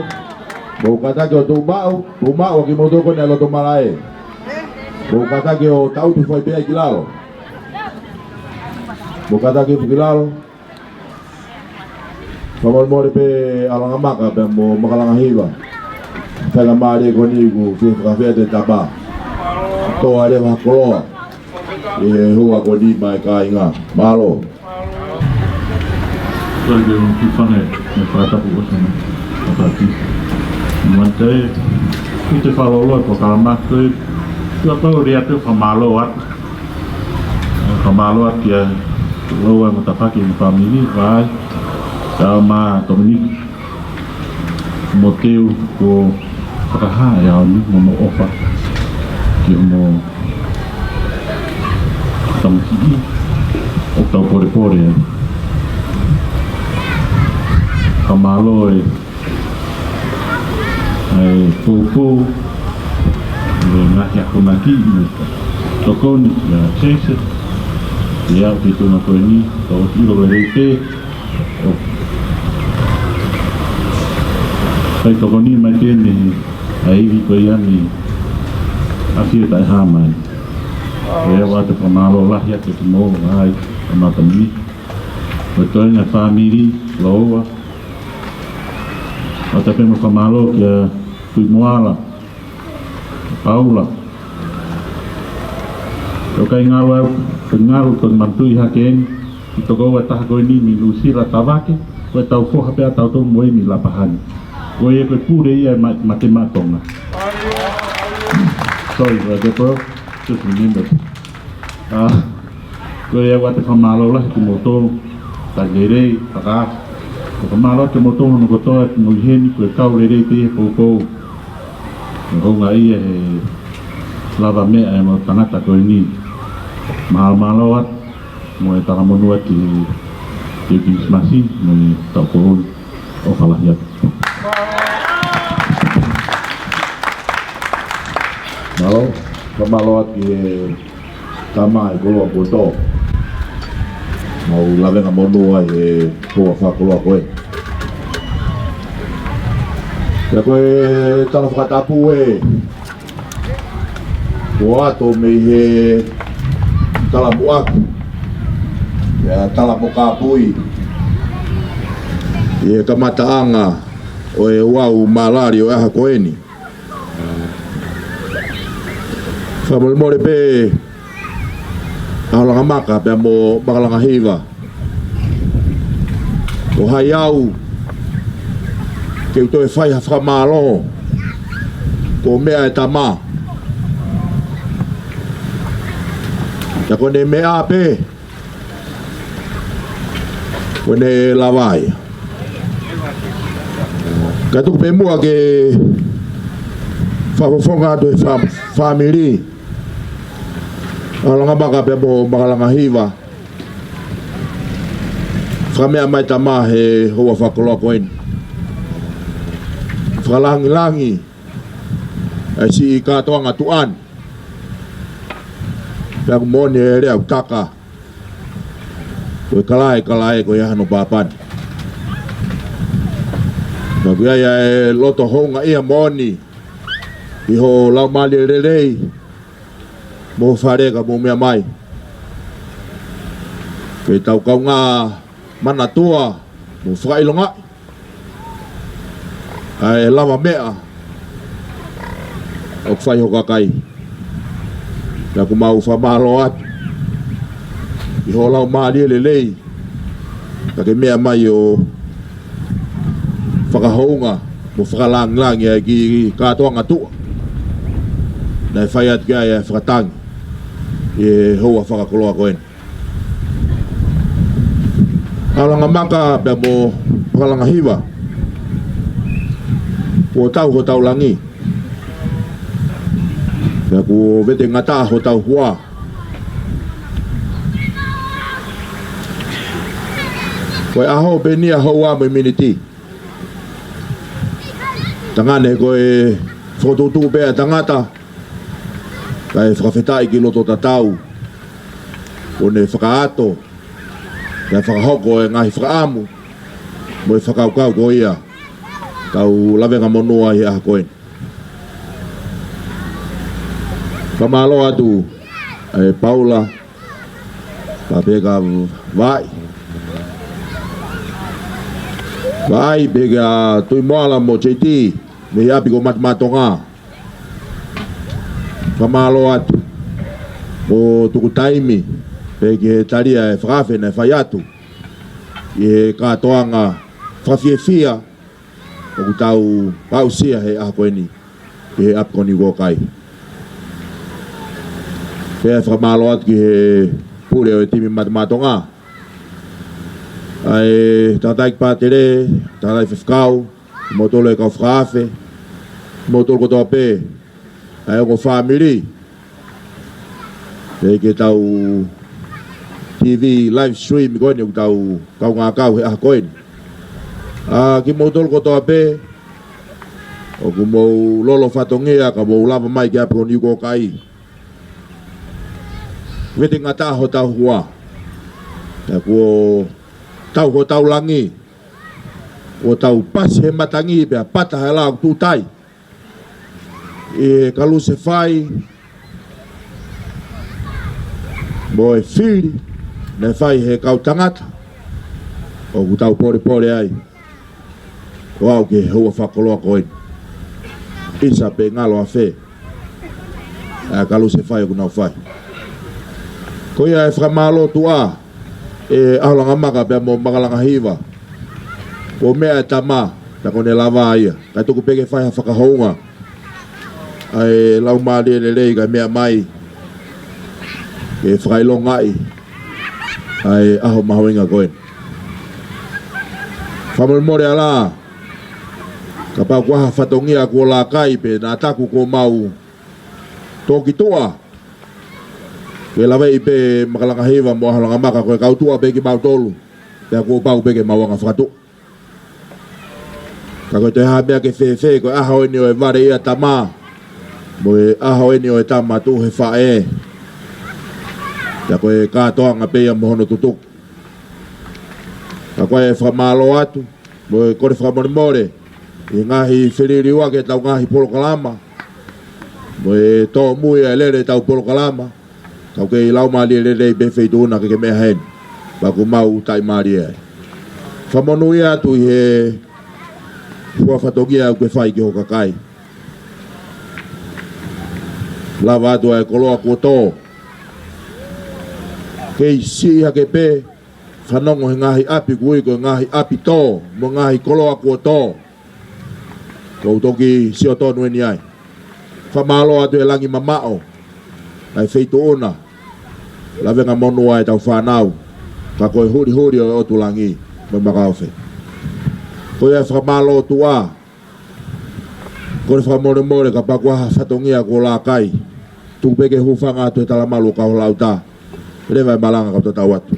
Mou kātaki ʻo tuʻu maʻu, tuʻu maʻu ʻa kimoutolu ko eni ʻa e loto malaʻe. Mou kātaki ʻo tautu fai pē ai ki lalo. Mou kātaki ʻo ki lalo. Fakamolemole pē ʻa Langamaka pea mo Makalanga Hiva. Faingamālie ko eni kuo fie fakafeʻiloaki ʻa e tapa. Tō ai leva ha koloa ʻi he houa ko eni maʻá e kāinga. Mālō. Tau ke u ki fane, me fakatapu ʻosi na. Fakati. Mate, ʻi te fakalolo ko Kalama ko e, ʻoku ou lea atu fakamālō atu. Fakamālō atu kia Loua mo Tapaki mo e fāmili, vai. Tau mā Tominiki. Mo teu ko fakahā e ʻaho ni mo hoʻomou ʻofa ki hoʻomou tamaiki ʻoku tau polepole ai. Fakamālō e, e poupou, Ngaahi akonaki mo e tokoni kia Jason. ʻI he ʻaho ko eni, tau ʻilo lelei pē ʻoku fai tokoni mai pē mei he ivi ko ia mei ʻAfio Taʻehāmani. Ko ia ʻoku ʻoatu e fakamālō lahi atu kiate kimoua ʻa e kamata ni. Ko e toenga fāmili, Loua. ʻOatu pē mo e fakamālō kia Tuʻimoala, Paula. ʻOku ʻikai ngalo au, ʻikai ngalo ko e manatuʻi hake eni, ʻi he tokoua ʻe taha ko eni mei Nuʻusila, Tavake, ko e tau foha pē ʻa tautolu mo ia mei Lapahani. Ko ia ko e pule ia ʻa e ma-, Mate Maʻa Tonga. Sorry, uh, Deborah. Just remember. Ah, ko ia ʻoatu e fakamālō lahi kimoutolu, talitali lelei, fakaafeʻi. Ko e fakamālō kimoutolu hono kotoa ʻoku mou ʻi heni, ko e kau lelei pē ʻi he poupou. Ko e houngaʻia he lavameʻa ʻa e ongo tangata ko eni. Mālō, mālō atu, mo e talamonū atu ki he Kilisimasi mo e taʻu foʻou. ʻOfa lahi atu. Mālō, fakamālō atu ki he tama ʻi he koloa poto. Mau lavengamonū ai he houa fakakoloa ko ē. Pea ko e tala fakatapu ē kuo ʻoatu mei he Talamuʻaki, ʻa e Talamokapui, ʻi he kamataʻanga ʻo e ouau malali ʻo e ʻaho ko eni. Fakamolemole pē ʻa Langamaka pea mo Makalanga Hiva. Ko hai au ke u toe fai ha fakamālō, ko e meʻa ʻa e tama. Ka ko ʻene meʻa pē, ko ʻene lava ia. Ka tuku pē muʻa ke fakafofonga atu e fā-, fāmili ʻa Langamaka pea mo Makalanga Hiva. Fakameʻa mai tama he houa fakakoloa ko eni. Fakalangilangi ʻa e siʻi kātoanga tuʻa ni. Pea ʻoku moʻoni e lea ʻoku taka, ko e kalaʻe, kalaʻe ko ia hano pāpani. Pea ʻoku ʻi ai ʻa e loto houngaʻia moʻoni ʻi ho laumālie lelei mo e fale ka mou meʻa mai. Ke tau kaungā manatua mo fakaʻilongaʻi ʻa e lavameʻa ʻoku fai ʻe ho kakai. Pea ʻoku mau fakamālō atu ʻi ho laumālie lelei, ka ke meʻa mai ʻo fakahounga mo fakalangilangi ʻa e kiʻi kātoanga tuʻa naʻe fai atu ki ai ʻa e fakatangi ʻi he houa fakakoloa ko eni. ʻA Langamaka pea mo Makalanga Hiva, kuo tau hotau langi. Pea kuo vete ngata hotau hua. Ko e ʻaho pē eni ʻa e houa mo e miniti. Tangane ko e fokotuʻutuʻu pē ʻa e tangata, kae fakafetaʻi ki loto tatau ʻo ne fakaato, kae fakahoko e ngaahi fakaʻamu mo e fakakaukau ko ia ʻoku tau lavengamonū ai he ʻaho ko eni. Fakamālō atu ʻa e Paula, pea pehē kia Vai. Vai, pehē kia Tuʻimoala mo J T, mei he ʻapi ko Mate Maʻa Tonga. Fakamālō atu ʻo tuku taimi pē ki he tali ʻa e fakaafe naʻe fai atu ʻi he kātoanga fakafiefia ʻoku tau aʻusia he ʻaho ko eni ʻi he ʻapi ko eni ʻoku kai. Pea fakamālō atu ki he pule ʻo e timi Mate Maʻa Tonga, ʻa e tangataʻeiki pātele, tangataʻeiki faifekau, kimoutolu e kau fakaafe, kimoutolu kotoa pē ʻa e ongo fāmili, pea ki he tau T V live stream ko eni ʻoku tau kaungā kau he ʻaho ko eni. ʻA kimoutolu kotoa pē, ʻoku mou lolo fatongia ka mou lava mai ki ʻapi ko Niukokai. Vete ngata hotau hua. Pea kuo tau hotau langi. Kuo tau pasi he matangi pea pata he lao tutai. ʻI he kalusefai mo e fili naʻe fai he kau tangata ʻoku tau polepole ai. ʻO aʻu ki he houa fakakoloa ko eni. ʻIsa pe ngalo ʻafē ʻa e kalusefai ʻoku nau fai. Ko ia e fakamālō tuʻa ʻe ʻAholangamaka pea mo Makalanga Hiva. Ko e meʻa e tama, pea ko ʻene lava ia. Kae tuku pē ke fai ha fakahounga ʻa e Laumālie Lelei kae meʻa mai ke fakaʻilongaʻi ʻa e ʻaho mahuʻinga ko eni. Fakamolemole ā lā, kapau ko ha fatongia kuo lākai pē naʻa taku kuo mau tō ki tuʻa. Ke laveʻi pē Makalanga Hiva mo ʻAholangamaka ko e kau tuʻa pē kimautolu. Pea kuo pau pē ke mau anga fakatuʻa. Ka ko e toe ha meʻa ke fēfē, ko e ʻaho eni ʻo e vale ʻia tama, mo e ʻaho eni ʻo e tama tuʻu he faʻē. Pea ko e kātoanga pē ia mo hono tutuku. Ka ko e fakamālō atu, mo e kole fakamolemole ʻi he ngaahi feliliuaki ʻetau ngaahi polokalama, mo e tōmui ʻa e lele ʻetau polokalama. Ka ʻoku kei Laumālie Lelei pē feituʻu na ke ke meʻa heni. Pea ʻoku mau taʻimālie ai. Fakamonūʻia atu ʻi he fua fatongia ʻoku ke fai ki ho kakai. Lava atu ʻa e koloa kuo tō. Kei siʻi hake pē, fanongo he ngaahi ʻapi ʻoku ui ko e ngaahi ʻapi tō, mo e ngaahi koloa kuo tō. Ko u toki sio tonu eni ai. Fakamālō atu e langi mamaʻo ʻa e feituʻu na. Lavengamonū ʻa ʻetau fānau. Ka ko e hulihuli ʻo e ʻOtu Langi mo e Makaofe. Ko ia e fakamālō tuʻa. Kole fakamolemole kapau ko ha fatongia kuo lākai. Tuku pē ke hūfanga atu he talamalu ʻo Kauhola ʻUta. Leva e malanga ka u tatau atu.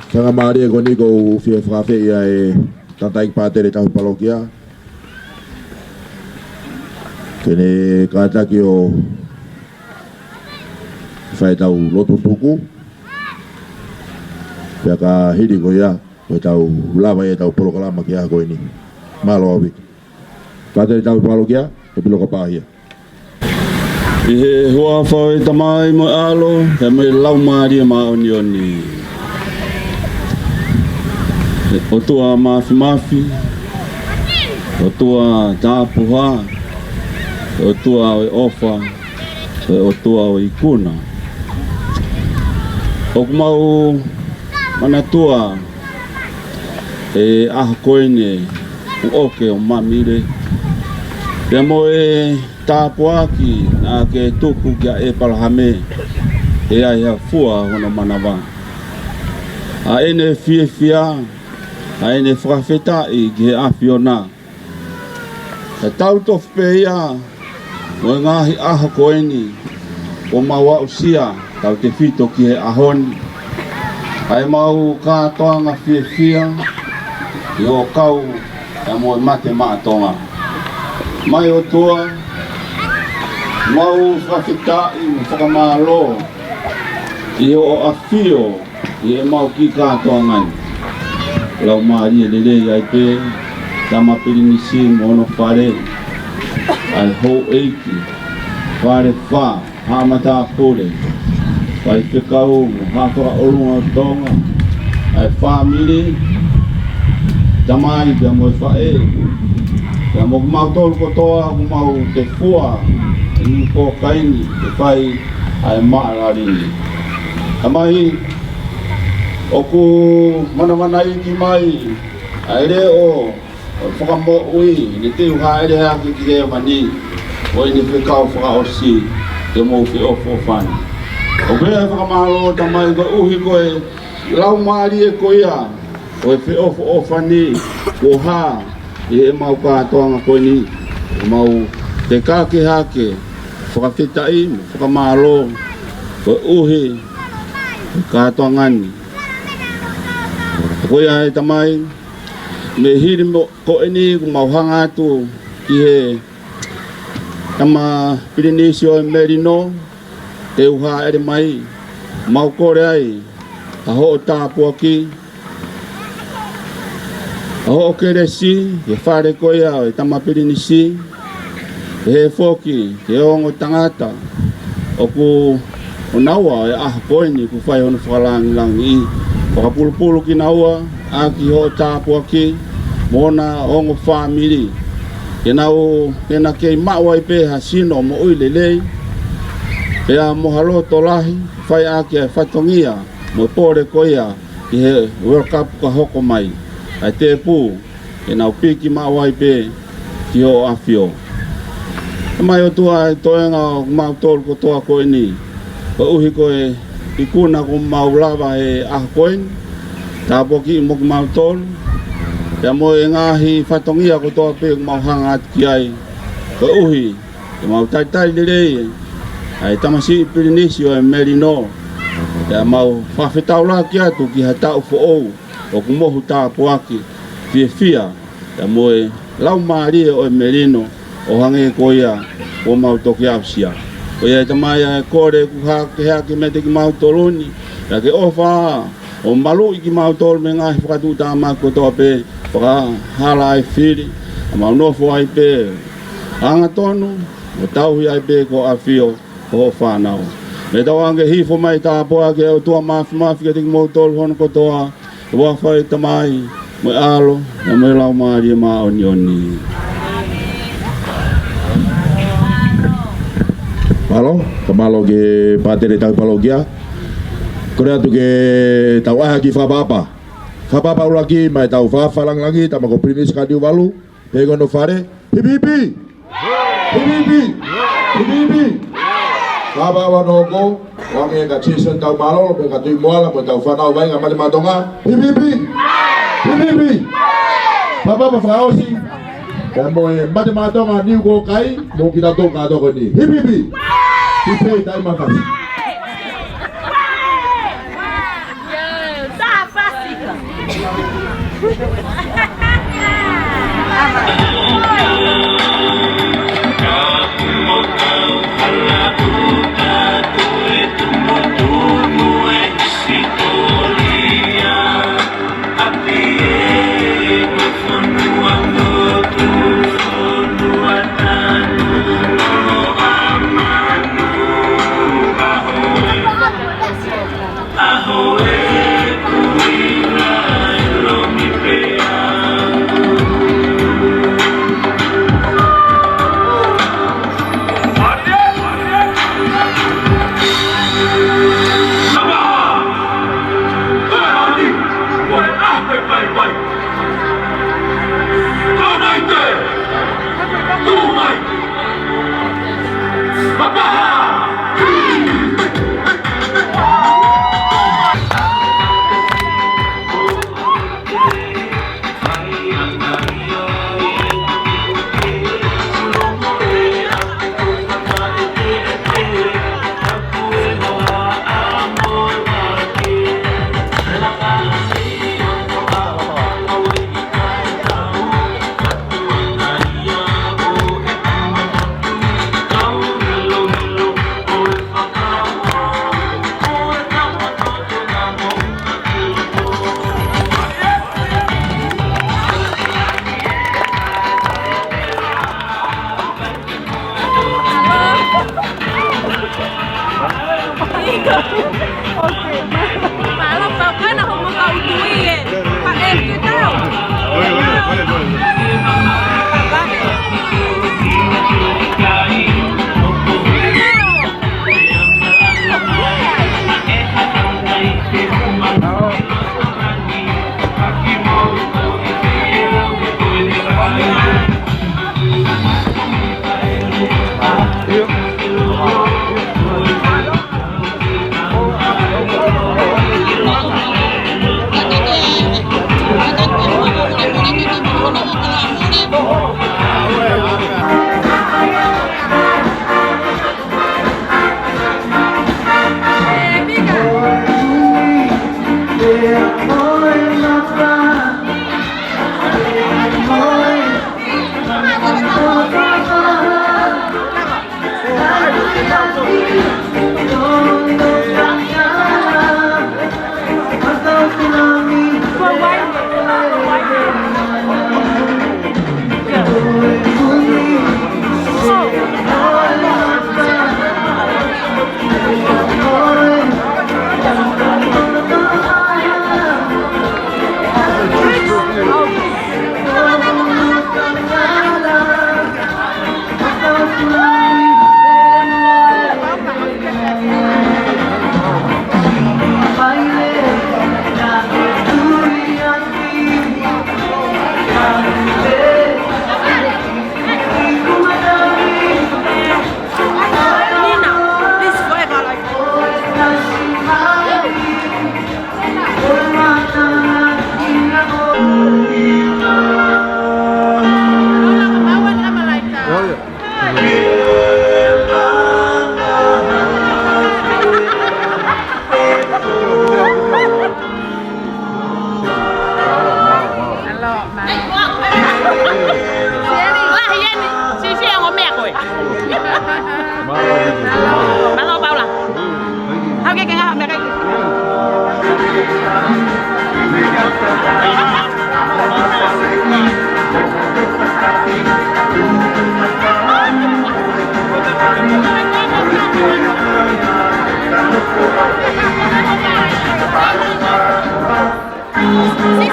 Faingamālie ko eni ʻoku ou fie fakaafeʻi ʻa e tangataʻeiki pātele ʻetau palokia ke ne kātaki ʻo fai ʻetau lotu tuku. Pea ka hili ko ia, ko ʻetau lava ʻetau polokalama ki he ʻaho ko eni. Mālō ʻaupito. Pātele ʻetau palokia, ʻe pilo ka pāhia. ʻI he huafa ʻo e Tamai mo e ʻAlo, pea mo e Laumālie Māʻoniʻoni. ʻE ʻOtua Māfimafi, ʻOtua Tapuhā, ʻOtua ʻo e ʻofa, ʻOtua ʻo e ikuna. ʻOku mau manatua e ʻaho ko eni ʻoku ʻoke ʻo Mamile. Pea mo e tāpuaki naʻa ke tuku kia ʻEpalahame, ʻe ʻi ai ha fua hono manava. ʻA ʻene fiefia, ʻa ʻene fakafetaʻi ki he ʻAfiona. Ka tau tofu pē ia, mo e ngaahi ʻaho ko eni, ʻoku mau aʻusia, tautefito ki he ʻaho ni. ʻA e mau kātoanga fiefia, ʻi hoʻo kau, ʻa mo e mate maʻa Tonga. Mai ʻOtua, mau fakafetaʻi, mo fakamālō, ʻi hoʻo ʻafio, ʻi he mau kiʻi kātoanga ni. Laumālie Lelei ai pē, Tama Pilinisi mo hono fale, ʻa e houʻeiki, Fale Fā, Haʻa Matāpule, Faifekau mo Haʻa Fakaʻolunga ʻo Tonga, ʻa e fāmili, tamai pea mo e faʻē, pea mo kimautolu kotoa ʻoku mau tefua, ʻi Niukokai ni, ke fai ʻa e maʻa lali ni. Tamai, ʻoku manavanaiki mai ʻa e leʻo ʻo e fakamoʻui, ne teu hāʻele hake ki hēvani, ʻo ʻene fekau fakaʻosi, ke mou feʻofoʻofani. ʻOku ou fakamālō Tamai koeʻuhi ko e Laumālie ko ia ʻo e feʻofoʻofani, kuo hā ʻi he mau kātoanga ko eni, mau tekake hake, fakafetaʻi, fakamālō, koeʻuhi, kātoanga ni. Ko ia ʻe Tamai, Mei he hili mo ko eni kuo mau hanga atu ki he tama pilinisi ʻo e Melino, te u hāʻele mai, mau kole ai ʻa hoʻo tāpuaki, ʻa hoʻo kelesi, he fale ko ia ʻo e tama pilinisi, he foki, he ongo tangata, ʻoku ʻo naua ʻi he ʻaho ko eni kuo fai hono fakalāngilangiʻi. Fakapulupulu kinaua, ʻaki hoʻo tāpuaki, mo hona ongo fāmili. Ke nau, ke na kei maʻu ai pē ha sino moʻui lelei, pea mo ha loto lahi, fai ʻaki ʻa e fatongia, mo e pole ko ia, ʻi he World Cup ka hoko mai. ʻA e tēpū, ke nau piki maʻu ai pē ki hoʻo ʻAfio. ʻE mai ʻOtua ʻa e toenga ʻo kimautolu kotoa ko eni. Koeʻuhi ko e ikuna kuo mau lava he ʻaho ko eni. Tāpuakiʻi mo kimautolu. Pea mo e ngaahi fatongia kotoa pē kuo mau hanga atu ki ai. Koeʻuhi, ke mau talitali lelei ʻa e tamasiʻi pilinisi ʻo e Melino. Pea mau fakafetaulaki atu ki ha taʻu foʻou. ʻOku mohu tāpuaki, fiefia, pea mo e laumālie ʻo e Melino, ʻo hangē ko ia, kuo mau toki aʻusia. Ko ia ʻe Tamai ʻa e kole kuo hake hake meiate kimautolu ni, pea ke ʻofa, ʻo maluʻi kimautolu mei he ngaahi fakatuʻutāmaki kotoa pē, fakahala ʻa e fili, ʻa mau nofo ai pē, angatonu, ʻo tauhi ai pē ko ʻAfio, ko hoʻo fānau. Mei he tauange hifo mai tāpuaki ʻa e ʻOtua Māfimafi kiate kimoutolu hono kotoa, ʻi he huafa ʻo e Tamai, mo e ʻAlo, mo e Laumālie Māʻoniʻoni. Mālō, ka mālō ki he pātele tauhi palokia. Kole atu ke tau ʻai ha kiʻi fakaʻapaʻapa. Fakaʻapaʻapa ʻuluaki maʻa e tau fakafa langilangi, tama ko Pilinisi Kaniuvalu, pea ko hono fale. Hipi hipi! Hipi hipi! Hipi hipi! Fakaʻapaʻapa hono hoko, ʻo hangē kia Jason Taumalolo, pea kia Tui Moala, mo e tau fānau vaʻinga Mate Maʻa Tonga. Hipi hipi! Hipi hipi! Fakaʻapaʻapa fakaʻosi, pea mo e Mate Maʻa Tonga Niu Kōkai, mo kitautolu kātoa ko eni. Hipi hipi! Hipi hipi, tai mafasi.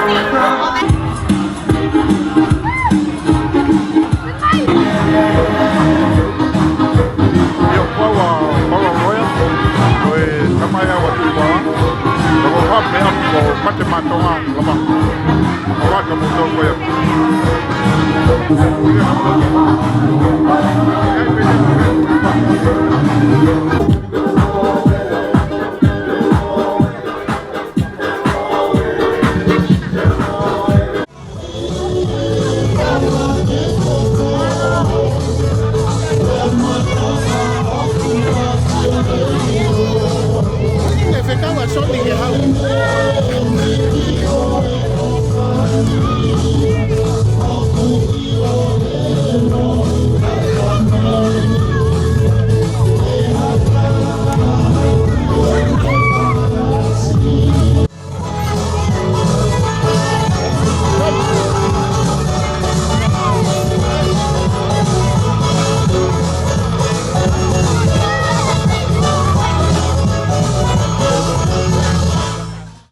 ʻIo, ko au ʻa Paula Loea, ko e tamai au ʻa Tuʻivaoa. Ko e hā pē ʻapi ko Pate Matonga Lama. Ko au ʻa Motongo ia.